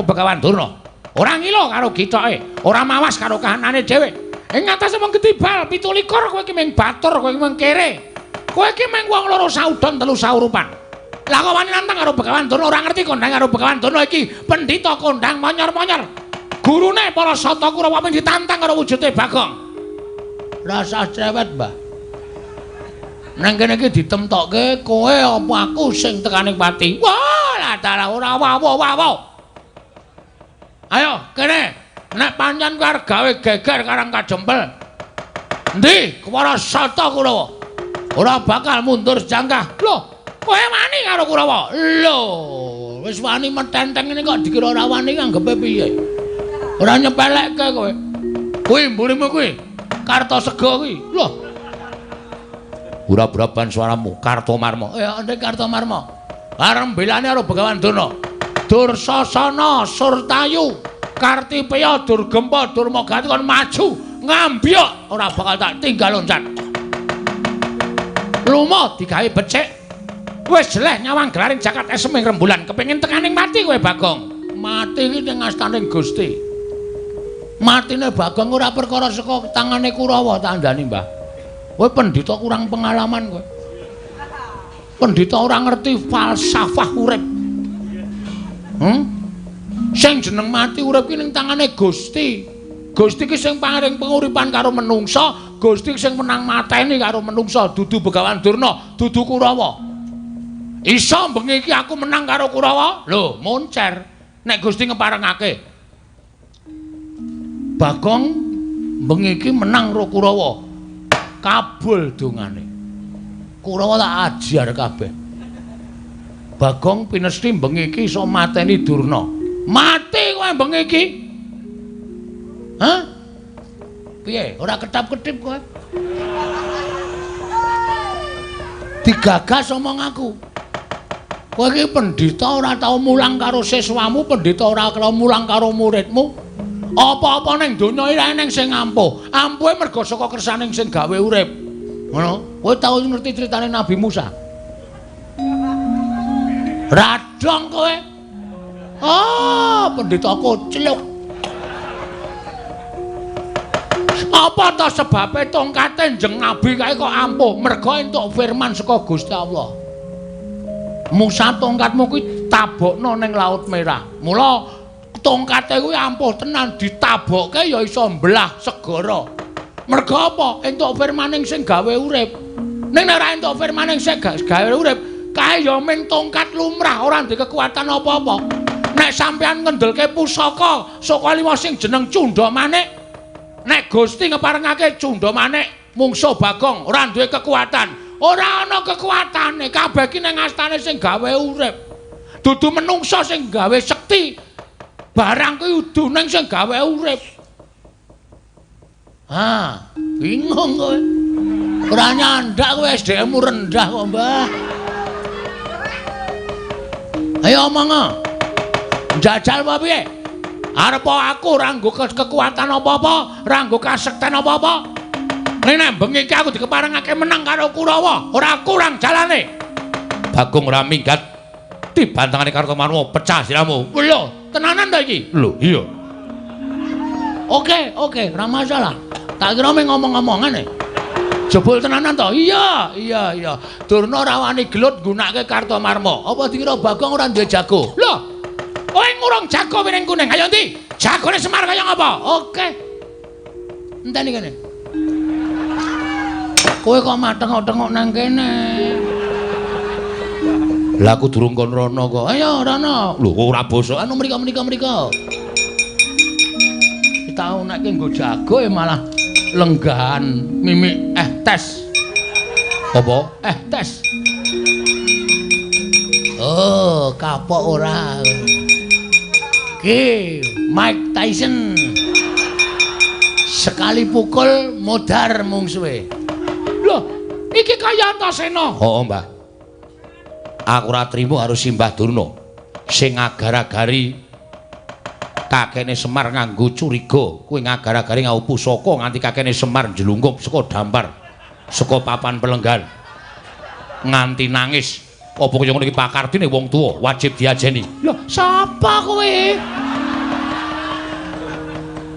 Begawan Durna ora ngilo karo githoke, ora mawas karo kahanane dhewe. Ing atase mung ketibal 27 kowe iki mung batur, kowe iki mung kere. Kowe iki mung wong loro saudon telu saurupan. Lah kok wani nantang karo Begawan Durna ora ngerti kondang karo Begawan Durna iki pendhita kondang monyor-monyor. Gurune para Sata Kurawa mung ditantang karo wujude Bagong. Rasah cewet, Mbah. Nang kene iki ditemtokke kowe apa aku sing tekane pati. Wah, lah dalah ora wawo-wawo. Ayo kene, nek pancen kowe arep gawe geger Karang Kajempel. Endi Kepara Sata Kurawa? Ora bakal mundur sejangkah. Lho, kowe wani karo Kurawa? Lho, wis wani metenteng ngene kok dikira ora wani nganggepe piye? Ora nyepelekke kowe. Kuwi mburimu kuwi. Kartosega kuwi. Lho. Ora braban suaramu, Kartomarma. Ya, ndek Kartomarma. Arep belane karo Begawan Durna. Dursasana, Surtayu, Kartipeya, Durgempa, Durmagati kon maju ngambyok ora bakal tak tinggal loncat. Lumo digawe becik. Wis jeleh nyawang gelaring jagat esem ing rembulan, kepengin tekaning mati kowe Bagong. Mati iki ning astaning Gusti. Matine Bagong ora perkara saka tangane Kurawa tandani, Mbah. Kowe pendhita kurang pengalaman kowe. Pendhita ora ngerti falsafah urip. Sing jeneng mati urip ki ning tangane Gusti. Gusti ki sing paring penguripan karo menungsa, Gusti sing menang mateni karo menungsa, dudu Begawan Durna, dudu Kurawa. Iso bengi iki aku menang karo Kurawa? Lho, moncer. Nek Gusti ngeparengake. Bagong bengi iki menang karo Kurawa. Kabul dongane. Kurawa tak ajar kabeh. Bagong pinesti bengi iki iso mateni Durna. Mati kowe bengi iki. Hah? Piye? Ora ketap-ketip kowe? Digagas omong aku. Kowe iki pendhita ora tau mulang karo siswamu, pendhita ora tau mulang karo muridmu. Apa-apa ning donya iki eneng sing ampuh. Ampuhe mergo saka kersaning sing gawe urip. Ngono. Kowe tau ngerti critane Nabi Musa? Radong kowe. Ah, pendhita kocluk. Apa ta sebabe tongkate Njeng Nabi kae kok ampuh? Mergo entuk firman saka Gusti Allah. Musa tongkatmu kuwi tabokno ning Laut Merah. Mula tongkate kuwi ampuh tenan, ditabokke ya iso mbelah segara. Mergo apa? Entuk firmaning sing gawe urip. Ning nek ora entuk firmaning sing gawe urip, kae ya ming tongkat lumrah, ora ndek kekuatan apa-apa. Nek sampean ngendelke pusaka saka lima sing jeneng Cundha Manik, nek Gusti ngeparengake Cundha Manik mungsuh Bagong ora duwe kekuatan. Ora ana kekuatane, kabeh ki ning astane sing gawe urip. Dudu menungsa sing gawe sekti. Barang kuwi udu ning sing gawe urip. Ah, bingung kowe. Ora nyandak kowe, SDM-mu rendah kok, Mbah. Ayo omong. Njajal apa piye? Arep aku ora nggo kekuatan apa-apa, ora nggo kasekten apa-apa. Ning nek bengi iki aku dikeparengake menang karo Kurawa, ora kurang jalane. Bagong ora minggat dibantangane Kartomarma, pecah siramu. Lho, tenanan ta iki? Lho, iya. Oke, oke, ora masalah. Tak kira mung ngomong-ngomongan e. Jebul tenanan to? Iya, iya, iya. Durna ora wani gelut nggunakake Kartomarma. Apa dikira Bagong ora duwe jago? Lho, kowe ngurung jago piring kuning. Ayo ndi? Jagone Semar kaya ngapa? Oke. Enteni kene. Kowe kok matengok-tengok nang kene? Lah aku durung kon rono kok. Ayo rono. Lho kok ora bosok. Anu mriko mriko mriko. Tau nek nggo jago ya malah lenggahan mimik tes. Apa? Tes. Oh, kapok ora. Ki Mike Tyson. Sekali pukul modar mungsuhe. Loh, iki kaya Antasena. Heeh, Mbah. Aku ora trimo karo Simbah Durna sing agar-agari kakene Semar nganggo curiga, kuwi ngagar-agari nganggo pusaka nganti kakene Semar njlungkup saka dampar, saka papan pelenggan. Nganti nangis. Apa kaya ngono iki pakardine wong tuwa wajib diajeni. Lho, sapa kowe?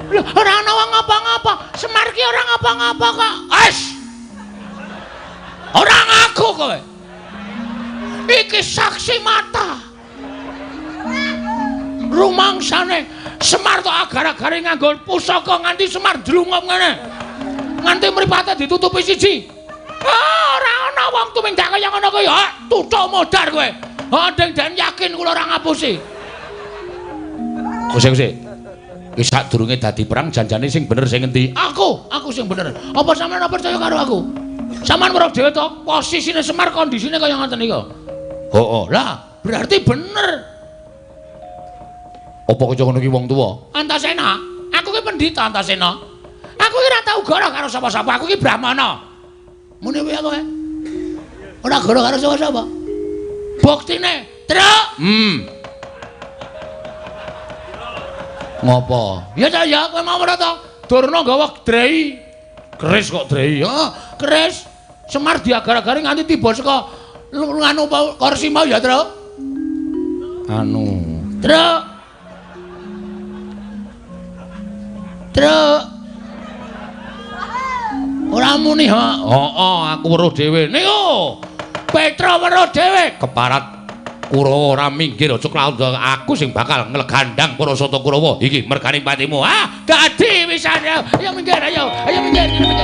Lho, ora ana wong ngapa-ngapa. Semar ki ora ngapa-ngapa kok. Wes. Ora ngaku kowe. Iki saksi mata. Rumangsane Semar tok agar-agare nganggo pusaka nganti Semar ndlungup ngene. Nganti mripate ditutupi siji. Ah, ora ana wong tumindak kaya ngono kuwi. Ha, tutuk modar kowe. Ha, deng den yakin kula ora ngapusi. Kose-kose. Wis sadurunge dadi perang janjane sing bener sing endi? Aku sing bener. Apa sampeyan ora percaya karo aku? Sampeyan weruh dhewe to, posisine Semar kondisine kaya ngoten niku. Heeh. Lah, berarti bener. Apa kaya ngono ki wong tuwa? Antasena, aku ki pendhita Antasena. Aku iki ora tau goro karo sapa-sapa, aku iki Brahmana. Muni piye kowe? Ora goro karo sapa-sapa. Buktine, Truk. Ngopo? Ya ta ya, kowe mau ora to? Durna nggawa drei. Keris kok drei? Heeh, keris. Semar diagar-agari nganti tiba saka nganu kursi mau ya, Truk. Anu, Truk. Truk. Ora muni, ha. Heeh, aku weruh dhewe. Niku. Petra weruh dhewe keparat Kurawa ora minggir aja klaundha aku sing bakal nglegandang para sata Kurawa iki mergane patimu. Ah, dadi wisan ya. Ayo minggir, ayo. Ayo minggir, minggir.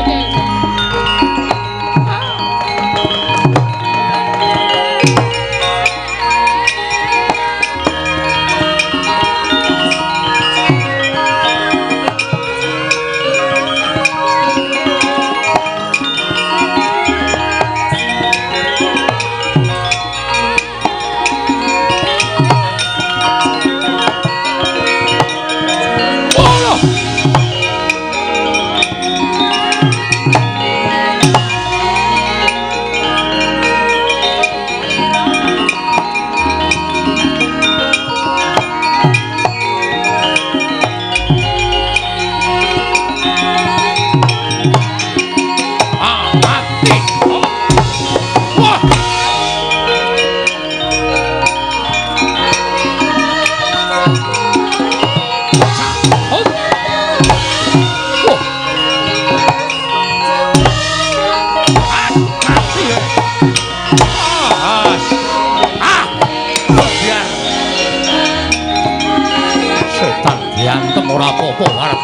Ora apa-apa arep.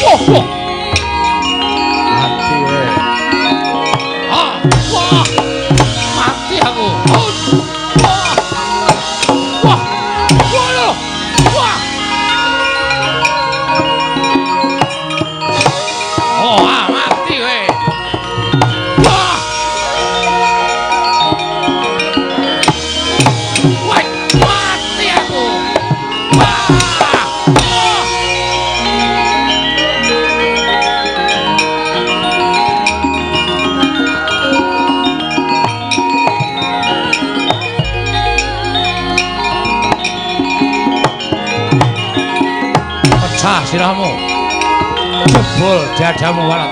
Oh, oh. Mati we. Ah, wah. Mati aku. Oh. Wah. Wah. Wah. Wah. Oh, ah, mati we. Wah. Wah, mati aku. Wah. Oh. Pecah sirahmu. Jebol dadamu walat.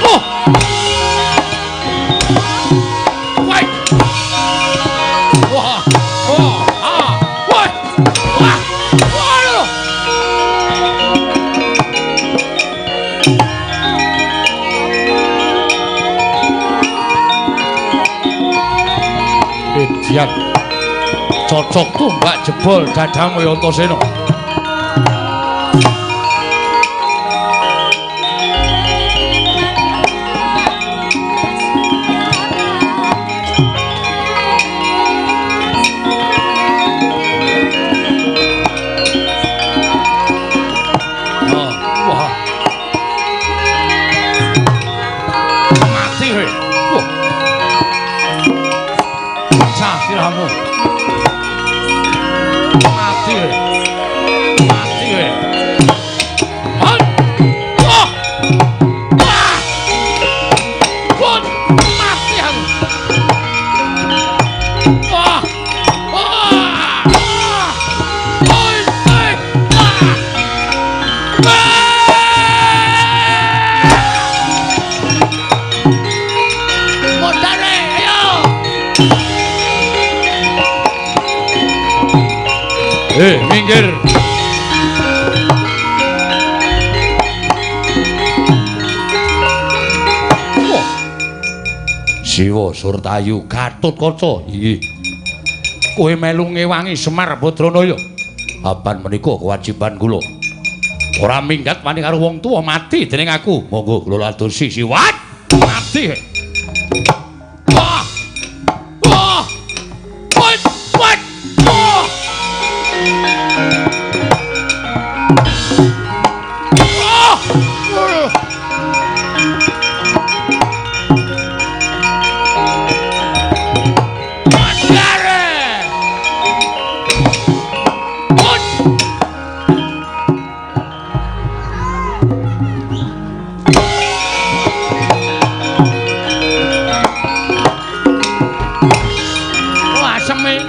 Oh. Wah. Wah. Oh. Ah. Wah. Wah. Wah. Idiot. Cocok tumbak jebol dadamu ya Antasena. Oh, wah. Mati kowe. Wah. Pecah sirahmu. Mati kowe. Mati kowe. Han. Wah. Wah. Wah, mati aku. Wah. Wah. Wah. Oi, oi. Wah. Wah. Mondare, ayo. Minggir. Wah. Siwa Surtayu Gatotkaca iki. Kowe melu ngewangi Semar Badranaya. Apan menika kewajiban kula. Ora minggat wani karo wong tuwa mati dening aku. Monggo kula adosi siwat. Mati. Wah. Wah. Wah. Wah. Wah. aseme.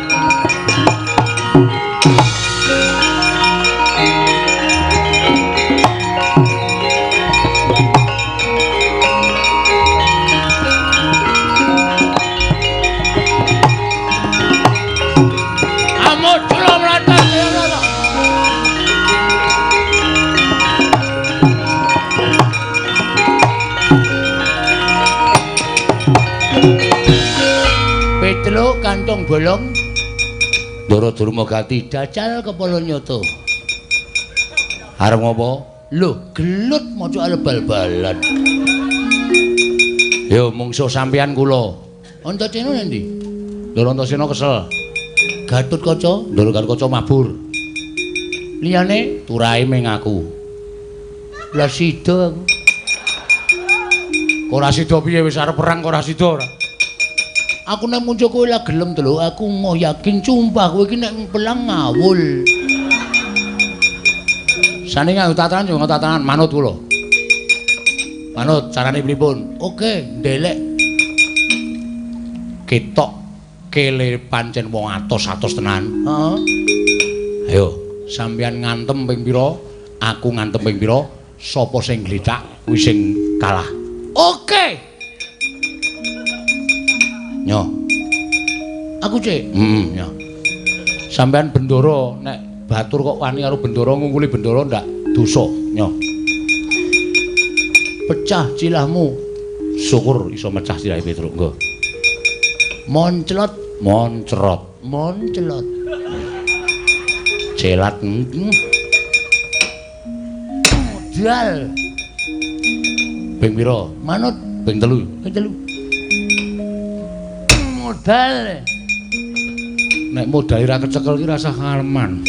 Petruk kantong bolong Ndara Durma gati dacal kepala nyoto. Arep ngopo? Lho, gelut maca arep bal-balan. Yo mungsuh sampeyan kula. Antasena endi? Ndara Antasena kesel. Gatotkaca, Ndara Gatotkaca mabur. Liyane turahe ming aku. Lah sida aku. Ora sida piye wis arep perang kok ora sida ora? Aku nek muncul kowe lah gelem to lho, aku moh yakin sumpah kowe iki nek pelang ngawul. Sane nganggo tatanan yo tatanan manut kula. Manut carane pripun? Oke, ndelek. Ketok kele pancen wong atos-atos tenan. Heeh. Ayo, sampeyan ngantem ping pira? Aku ngantem ping pira? Sapa sing glithak kuwi sing kalah. Oke. Nyo. Aku cek. Heeh, nyo. Sampeyan bendoro nek batur kok wani karo bendoro ngungkuli bendoro ndak dosa, nyo. Pecah cilahmu. Syukur iso mecah cilahe Petruk, nggo. Monclot, moncrot, monclot. Celat. Modal. Ping pira? Manut ping 3. Ping 3. Modal. Nek modal ora kecekel ki rasah ngaleman.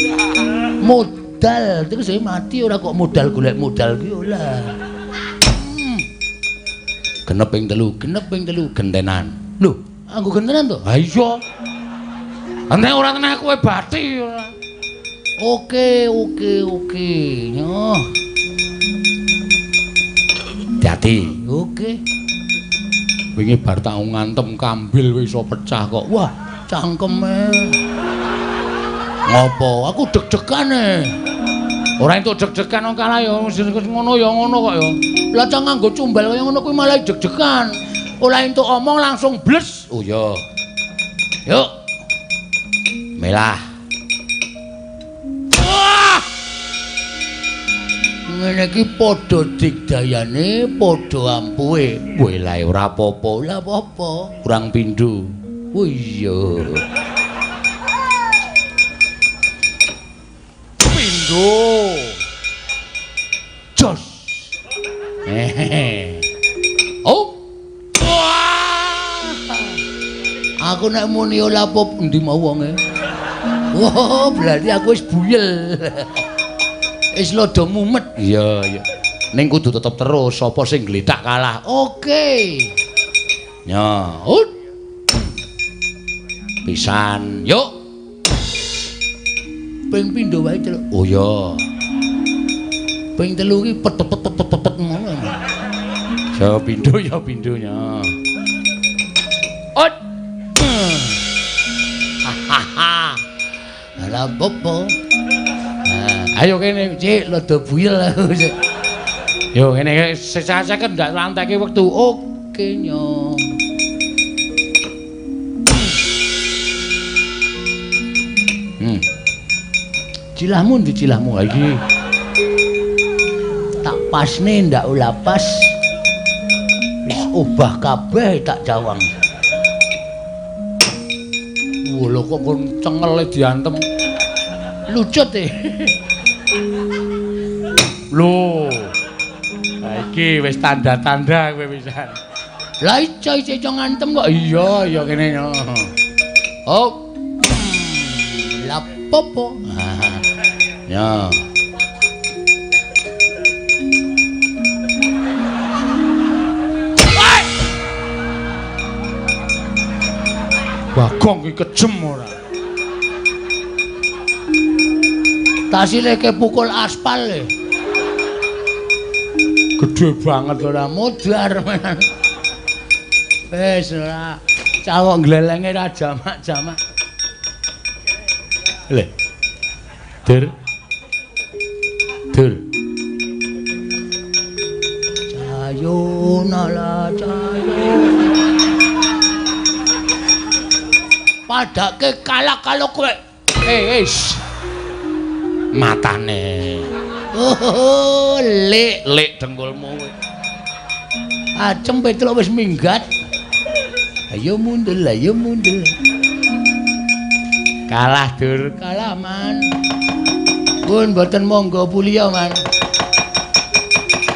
Modal terus saya mati ora kok modal golek modal ki ora. Genep ping 3, genep ping 3 gentenan. Lho, anggo gentenan to? Ha iya. Nek ora tenah kowe bathi ora. Oke, oke, oke. Nyoh. Dadi, oke. Wingi bar tak ngantem kambil wis iso pecah kok. Wah, cangkeme. Ngopo? Aku deg-degan e. Ora entuk deg-degan wong kalah ya ngono ya ngono kok ya. Lah cang nganggo cumbal kaya ngono kuwi malah deg-degan. Ora entuk omong langsung bles. Oh iya. Yuk. Melah. Wah! Ngene iki padha digdayane, padha ampuhe. Weh lah ora apa-apa. Lah apa-apa? Kurang pindho. Oh iya. Pindho. Jos. Hehehe. Oh. Wah. Aku nek muni ora apa endi mau wonge. Wah, berarti aku wis buyel. Wis lodo mumet. Iya, iya. Ning kudu tetep terus sapa sing glethak kalah. Oke. Ya, ut. Pisan, yuk. Ping pindho wae, Celuk. Oh iya. Ping 3 ki pet pet pet pet pet ngono. Ya pindho ya pindhonya. Ut. Hahaha. Lah opo? Ayo kene, Cik, rada buyel aku. Yo ngene sesah-seken ndak lanteke wektu. Oke, nyo. Cilahmu ndi cilahmu ha iki? Tak pasne ndak ora pas. Wis obah kabeh tak jawang. Wah, lho kok kon cengele diantem. Lucut e. Lho. Ha iki wis tanda-tanda kowe pisan. Lah iso iso ngantem kok. Iya, iya kene. Oh. Lah popo. Ya. Bagong ki kejem ora. Tasileke pukul aspal e. Gedhe banget ora modar men. Wis ora cawok glelenge ra jamak-jamak. Lho. Dur. Dur. Cayo nala cayo. Padake kalah kalau kowe. Eh, matane. Oh, lek lek dengkulmu kowe. Acem Petruk wis minggat. Ayo mundur, ayo mundur. Kalah dur, kalah man. Pun mboten monggo puliya man.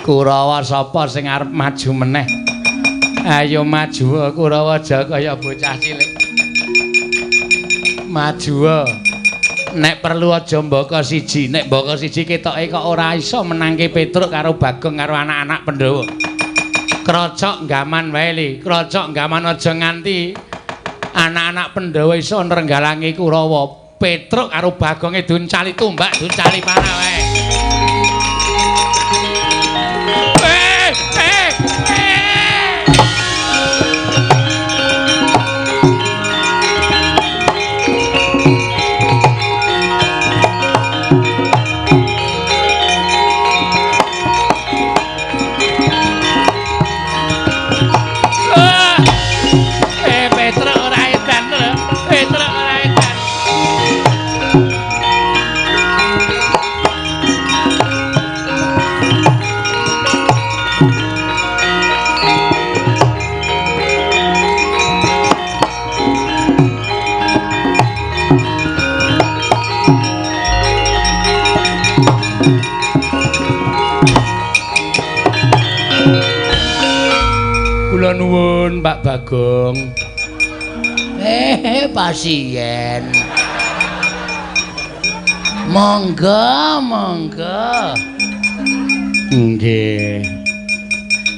Kurawa sapa sing arep maju meneh? Ayo maju Kurawa aja kaya bocah cilik. Maju. Nek perlu aja mbaka siji, nek mbaka siji ketoke kok ora iso menangke Petruk karo Bagong karo anak-anak Pandhawa. Krocok gaman wae li, krocok gaman aja nganti anak-anak Pandhawa iso nrenggalangi Kurawa. Petruk karo Bagonge duncali tumbak, duncali panah wae. Petruk ora edan, Petruk ora edan. Kula nuwun Pak Bagong. Pasien. Monggo, monggo. Nggih.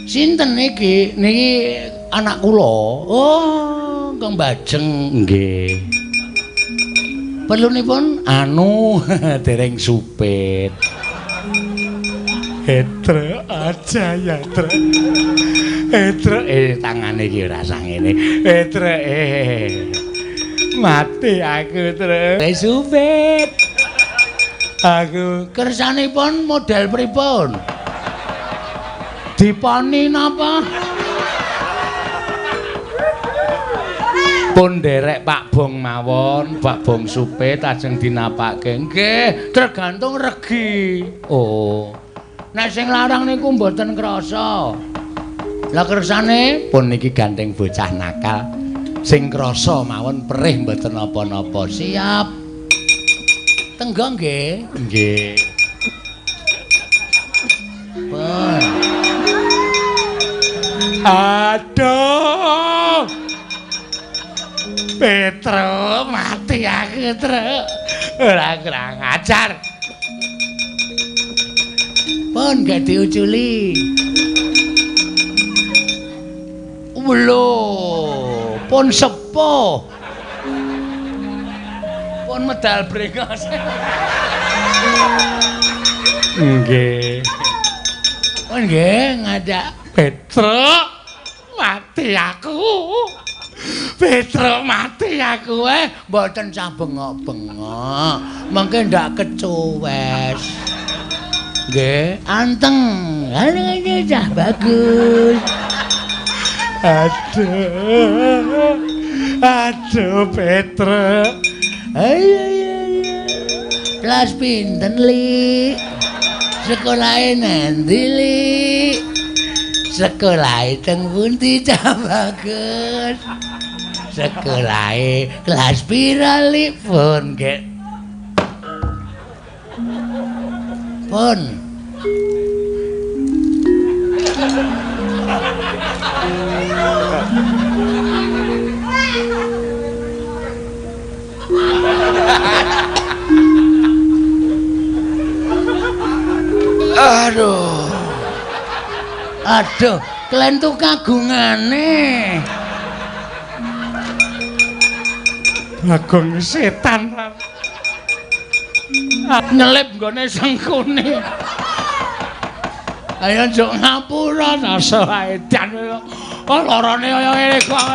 Sinten niki? Niki anak kula. Oh, Kang Bajeng. Nggih. Perlunipun anu dereng supit. Etre aja ya, Tre. Etre tangane iki ora sangene. Etre mati aku, Tre. Supit. Aku kersanipun model pripun? Diponi napa? Pun nderek Pak Bong mawon, Pak Bong supit ajeng dinapake. Nggih, tergantung regi. Oh. Nek sing larang niku mboten krasa. Lah kersane pun niki gandeng bocah nakal. Sing krasa mawon perih mboten napa-napa. Siap. Tenggo nggih. Nggih. Pun. Aduh. Petruk mati aku, Truk. Ora kurang ajar. Pun gak diuculi. Lho, pun sepuh. Pun medal brengos. Nggih. Pun nggih ngadak Petruk mati aku. Petruk mati aku. Mboten sah bengok-bengok. Mengke ndak kecuwes. Nggih, anteng. Anteng cah bagus. Aduh. Aduh Petruk. Ayo ayo. Kelas pinten, Li? Sekolahe nanti, Li? Sekolahe teng pundi cah bagus? Sekolahe kelas pira, Li? Pun nggih. Pun. Aduh. Aduh, klentu kagungane. Bagong setan. Nyelip nggone sengkune. Ayo njuk ngapura rasa edan. Oh, lorone kaya ngene kok.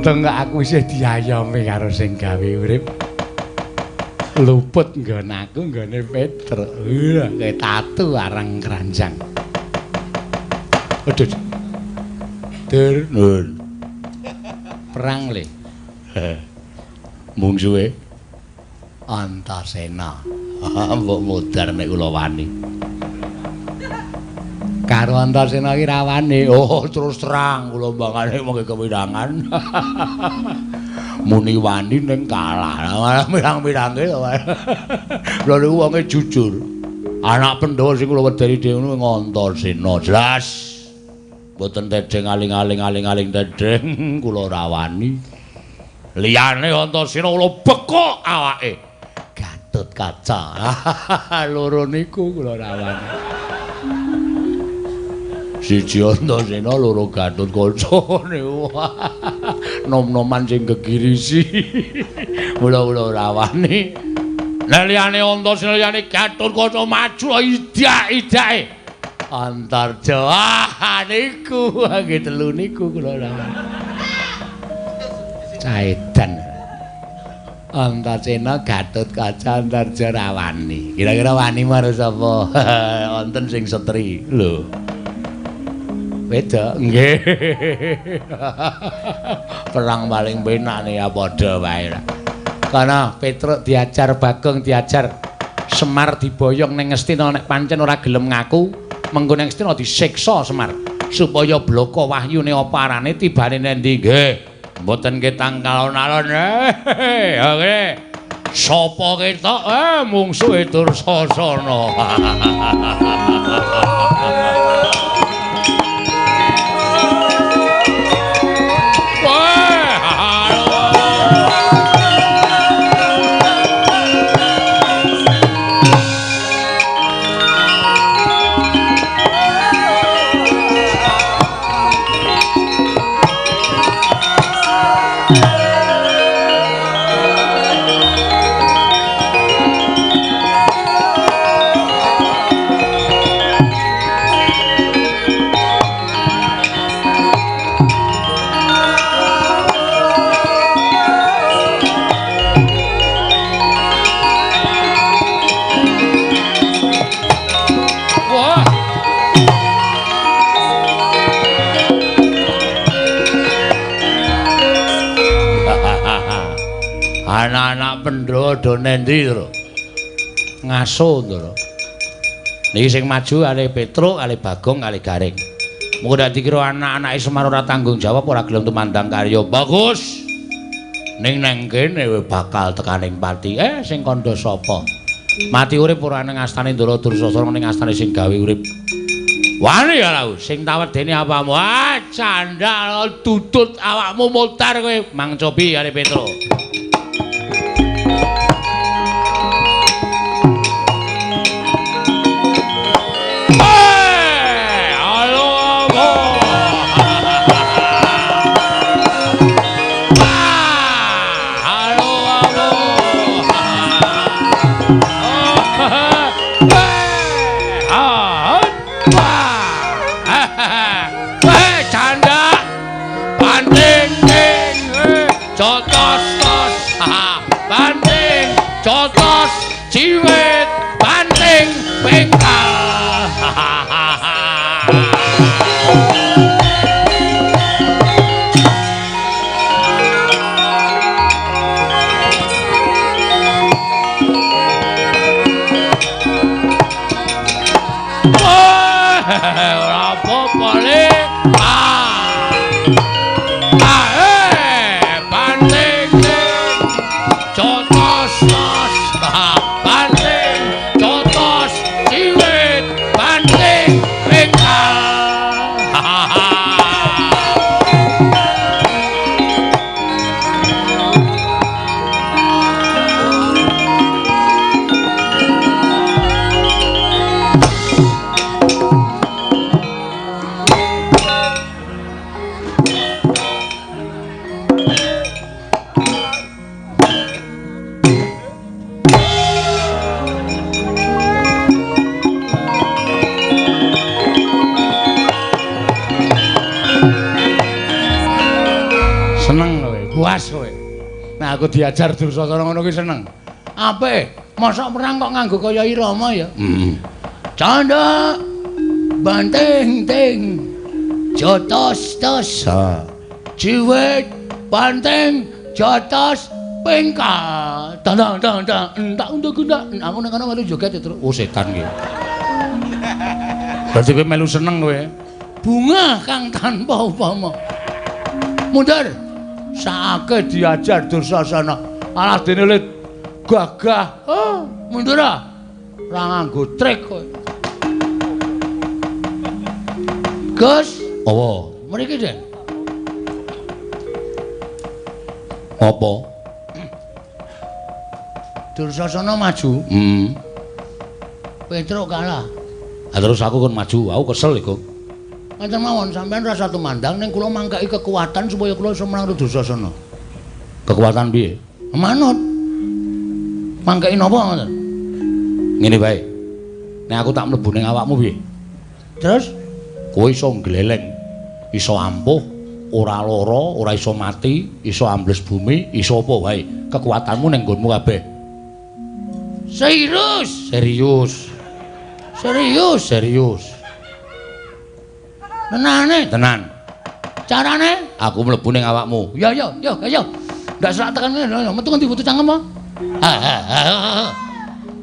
Untung kok aku isih diayomi karo sing gawe urip. Luput nggon aku nggone Petruk. Wah, kayak tatu arang keranjang. Aduh. Dur, nun. Perang le. Mungsuhe Antasena. Mbok modar nek kula wani. Karo Antasena iki ra wani. Oh, terus terang kula mbangane mongke kewirangan. Muni wani ning kalah. Mirang-mirange to. Lha niku wonge jujur. Anak Pandhawa sing kula wedeni dhewe ngono Antasena. Jelas. Mboten tedheng aling-aling aling-aling tedheng kula ora wani. Liyane Antasena kula bekok awake. Gatut Kaca. Loro niku kula ora wani. Siji Antasena, loro Gatut Kaca niku. Nom-noman sing gegirisi. Mula kula ora wani. Nek liyane Antasena liyane Gatut Kaca maju idak-idake. Antarja. Ah niku nggih telu niku kula ora wani. Caedan. Antasena, Gatut Kaca, Antarja ra wani. Kira-kira wani marang sapa? Wonten sing setri. Lho. Wedok nggih. Perang paling penak ya padha wae. Kana Petruk diajar, Bagong diajar, Semar diboyong ning Ngastina nek pancen ora gelem ngaku, mengko ning Ngastina disiksa Semar supaya bloko wahyune apa arane tibane nendi nggih. Mboten ketang alon-alon. Oke. Sapa ketok mungsuhe Dursasana. Anak-anak Pandhawa do nendi, Tru? Ngaso, Ndara. Niki sing maju kalih Petruk, kalih Bagong, kalih Gareng. Mengko dak dikira anak-anake Semar ora tanggung jawab, ora gelem tumandang karya. Bagus. Ning nang kene bakal tekaning pati. Sing kandha sapa? Mati urip ora nang astane Ndara Dursasana ning astane sing gawe urip. Wani ya lau, sing tawedene apamu? Ah, candal tutut awakmu mutar kowe. Mang cobi kalih Petruk. Nah aku diajar Dursasana ngono kuwi seneng. Apik, mosok perang kok nganggo kaya irama ya. Heeh. Candha banting ting jotos tos. Jiwit banting jotos pengka. Tang tang tang entak untuk gunda. Aku nang kono melu joget terus. Oh setan iki. Berarti kowe melu seneng kowe. Bunga kang tanpa upama. Mundur. Saake diajar Dursasana. Alah dene le gagah. Oh, mundur ah. Ora nganggo trik kowe. Gus, apa? Mriki, Den. Apa? Dursasana maju. Heeh. Petruk kalah. Ha terus aku kon maju, aku kesel iku. Ngaten mawon sampean rasa tumandang ning kula mangkeki kekuatan supaya kula iso menang Dursasana. Kekuatan piye? Manut. Mangkeki napa ngoten? Ngene wae. Nek aku tak mlebu ning awakmu piye? Terus kowe iso ngleleng, iso ampuh, ora lara, ora iso mati, iso ambles bumi, iso apa wae. Kekuatanmu ning nggonmu kabeh. Serius? Serius. Serius, serius. Tenane, tenan. Carane aku mlebu ning awakmu. Ya ya ya ya. Ndak selak tekan ngene, metu ngendi butuh cangkem apa? Ha ha ha.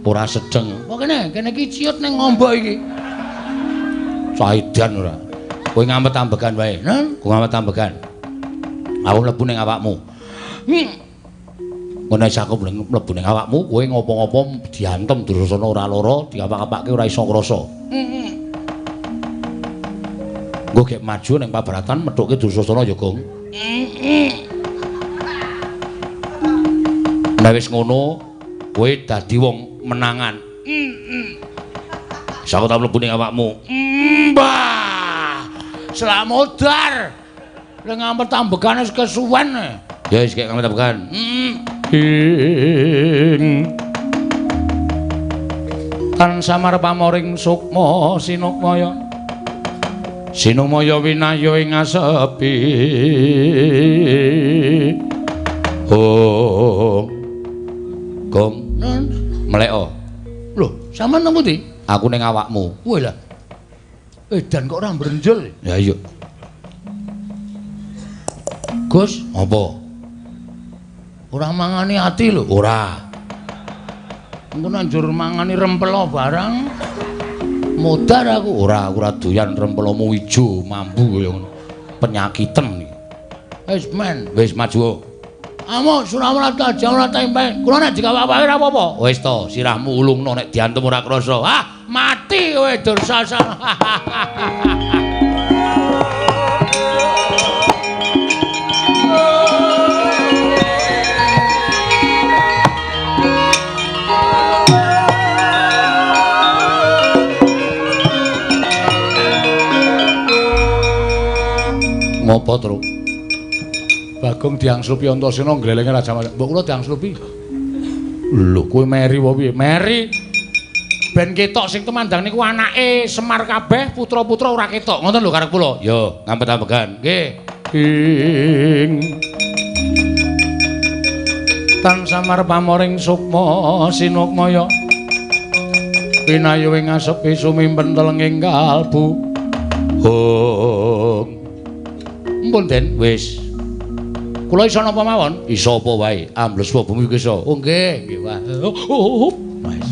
Ora sedeng. Kok kene, kene iki ciut ning ngombo iki. Saidan ora. Kowe ngamet ambegan wae. Kowe ngamet ambegan. Aku mlebu ning awakmu. Ngono wis aku mlebu ning awakmu, kowe ngopo-ngopo diantem Dursasana ora lara, diapak-apake ora iso ngrasa. Heeh. Engko gek maju ning pabaratan methuke Dursasana ya, Gong. Nek wis ngono, kowe dadi wong menangan. Wis aku tak mlebu ning awakmu. Mbah. Selamodar. Lek ngamet ambegane wis kesuwen. Ya wis gek ngamet ambegan. Ing tan samar pamoring sukma sinukmaya. Sinumaya winaya ing asepi. Oh. Gong, mleko. Lho, sampean nang pundi? Aku ning awakmu. Wah lah. Edan kok ora mbrenjel. Ya iya. Gus, apa? Ora mangani ati lho. Ora. Engko nek njur mangani rempelo barang modar aku. Ora, aku ora doyan rempelomu ijo mambu kaya ngono. Penyakiten iki. Wis men, wis maju. Amuk Surawrata aja ora tempe. Kula nek digawak-awake ora apa-apa. Wis to, sirahmu ulungno nek diantem ora krasa. Ah, mati kowe Dursasana. Ngopo, Truk? Bagong diangslupi Antasena nglelenge Raja Mas. Mbok kula diangslupi. Lho, kowe meri apa piye? Meri. Ben ketok sing tumandang niku anake Semar kabeh, putra-putra ora ketok. Ngoten lho karep kula. Yo, ngampet-ambegan. Nggih. Ing tan samar pamoring sukma sinukmaya. Pinayu ing asepi sumimpen telenging kalbu. Hong. Mpun Den, wis. Kula iso napa mawon? Iso apa wae, ambles bumi iki iso. Oh nggih, nggih wae. Wis.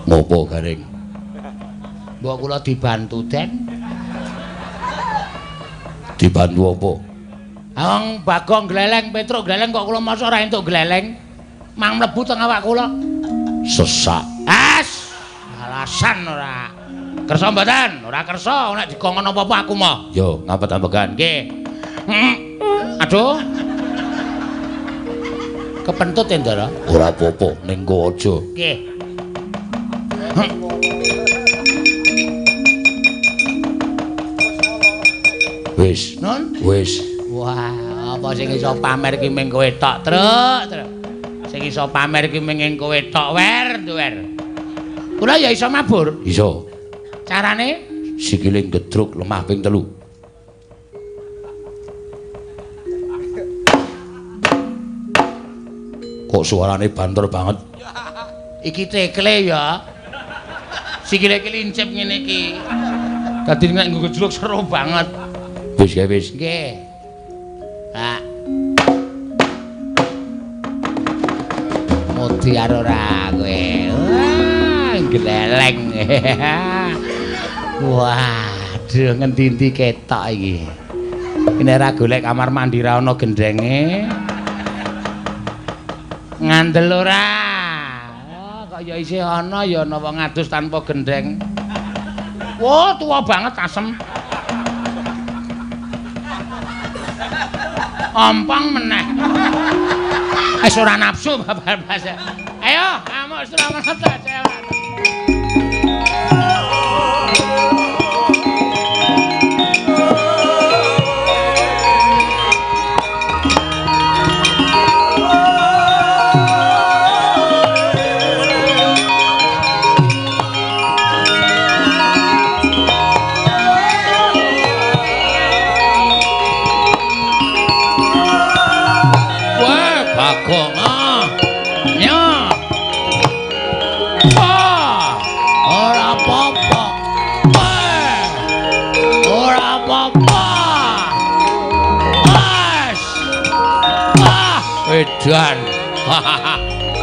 Ngopo garing? Mbok kula dibantu, Den. Dibantu apa? Wong Bagong gleleng, Petruk gleleng kok kula mosok ora entuk gleleng. Mang mlebu teng awak kula. Sesak. As, alasan ora. Kersa mboten? Ora kersa, nek dikongkon apa-apa aku moh. Yo, ngampet-ambegan. Nggih. Aduh. Kepentut ya, Ndara? Ora apa-apa, ning nggo aja. Nggih. Wis. Nun? Wis. Wah, apa sing iso pamer ki ming kowe tok, Truk, Truk. Sing iso pamer ki ming kowe tok, wer, wer. Kula ya iso mabur. Iso. Carane sikile gedruk lemah ping 3. Kok suarane banter banget? Iki tekle ya. Sikile iki lincip ngene iki. Dadi nek nggo gejluk seru banget. Wis ya wis. Nggih. Pak. Mudi karo ora kowe. Wah, gleleng. Waduh, ngendi-endi ketok iki. Nek ora golek kamar mandi ra ana gendenge. Ngandel ora? Oh, kok ya isih ana ya ana wong adus tanpa gendeng. Wah, tuwa banget asem. Ompong meneh. Wis ora nafsu babar blas. Ayo, amuk selamat aja. Edan.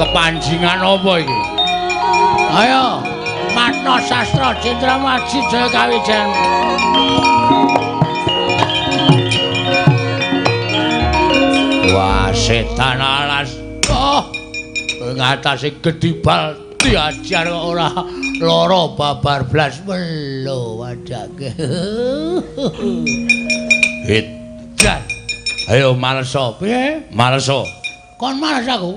Kepanjingan apa iki? Ayo, Matno Sastra Jenderal Maji Jaya Kawijayan. Wah, setan alas. Oh, ngatasi gedibal diajar kok ora lara babar blas melo wadake. Edan. Ayo maleso. Piye? Maleso. Kon males aku?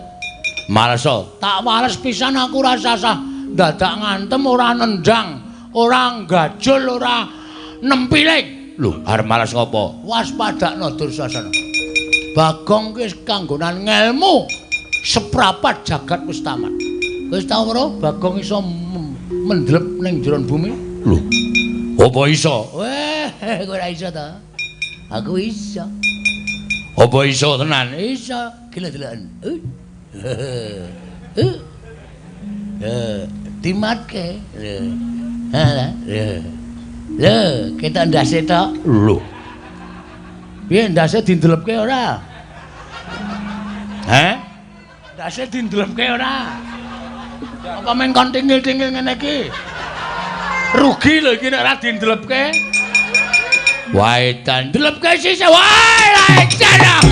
Maleso. Tak males pisan aku ora sasah dadak ngantem ora nendang, ora gajul, ora nempiling. Lho, arep males ngopo? Waspadakno Dursasana. Bagong ki wis kanggonan ngelmu seprapat jagat wis tamat. Wis tau ora Bagong iso mendlep ning jero bumi? Lho. Apa iso? Weh, kowe ora iso ta? Aku iso. Apa iso tenan? Iso, gila-gilaan. Dimatke. Lho, ketok ndase tok. Lho. Piye ndase dindelepke ora? Heh? Ndase dindelepke ora? Apa men kon tingil-tingil ngene iki? Rugi lho iki nek ora dindelepke. Wae dan ndelepke sisih. Wae lah edan.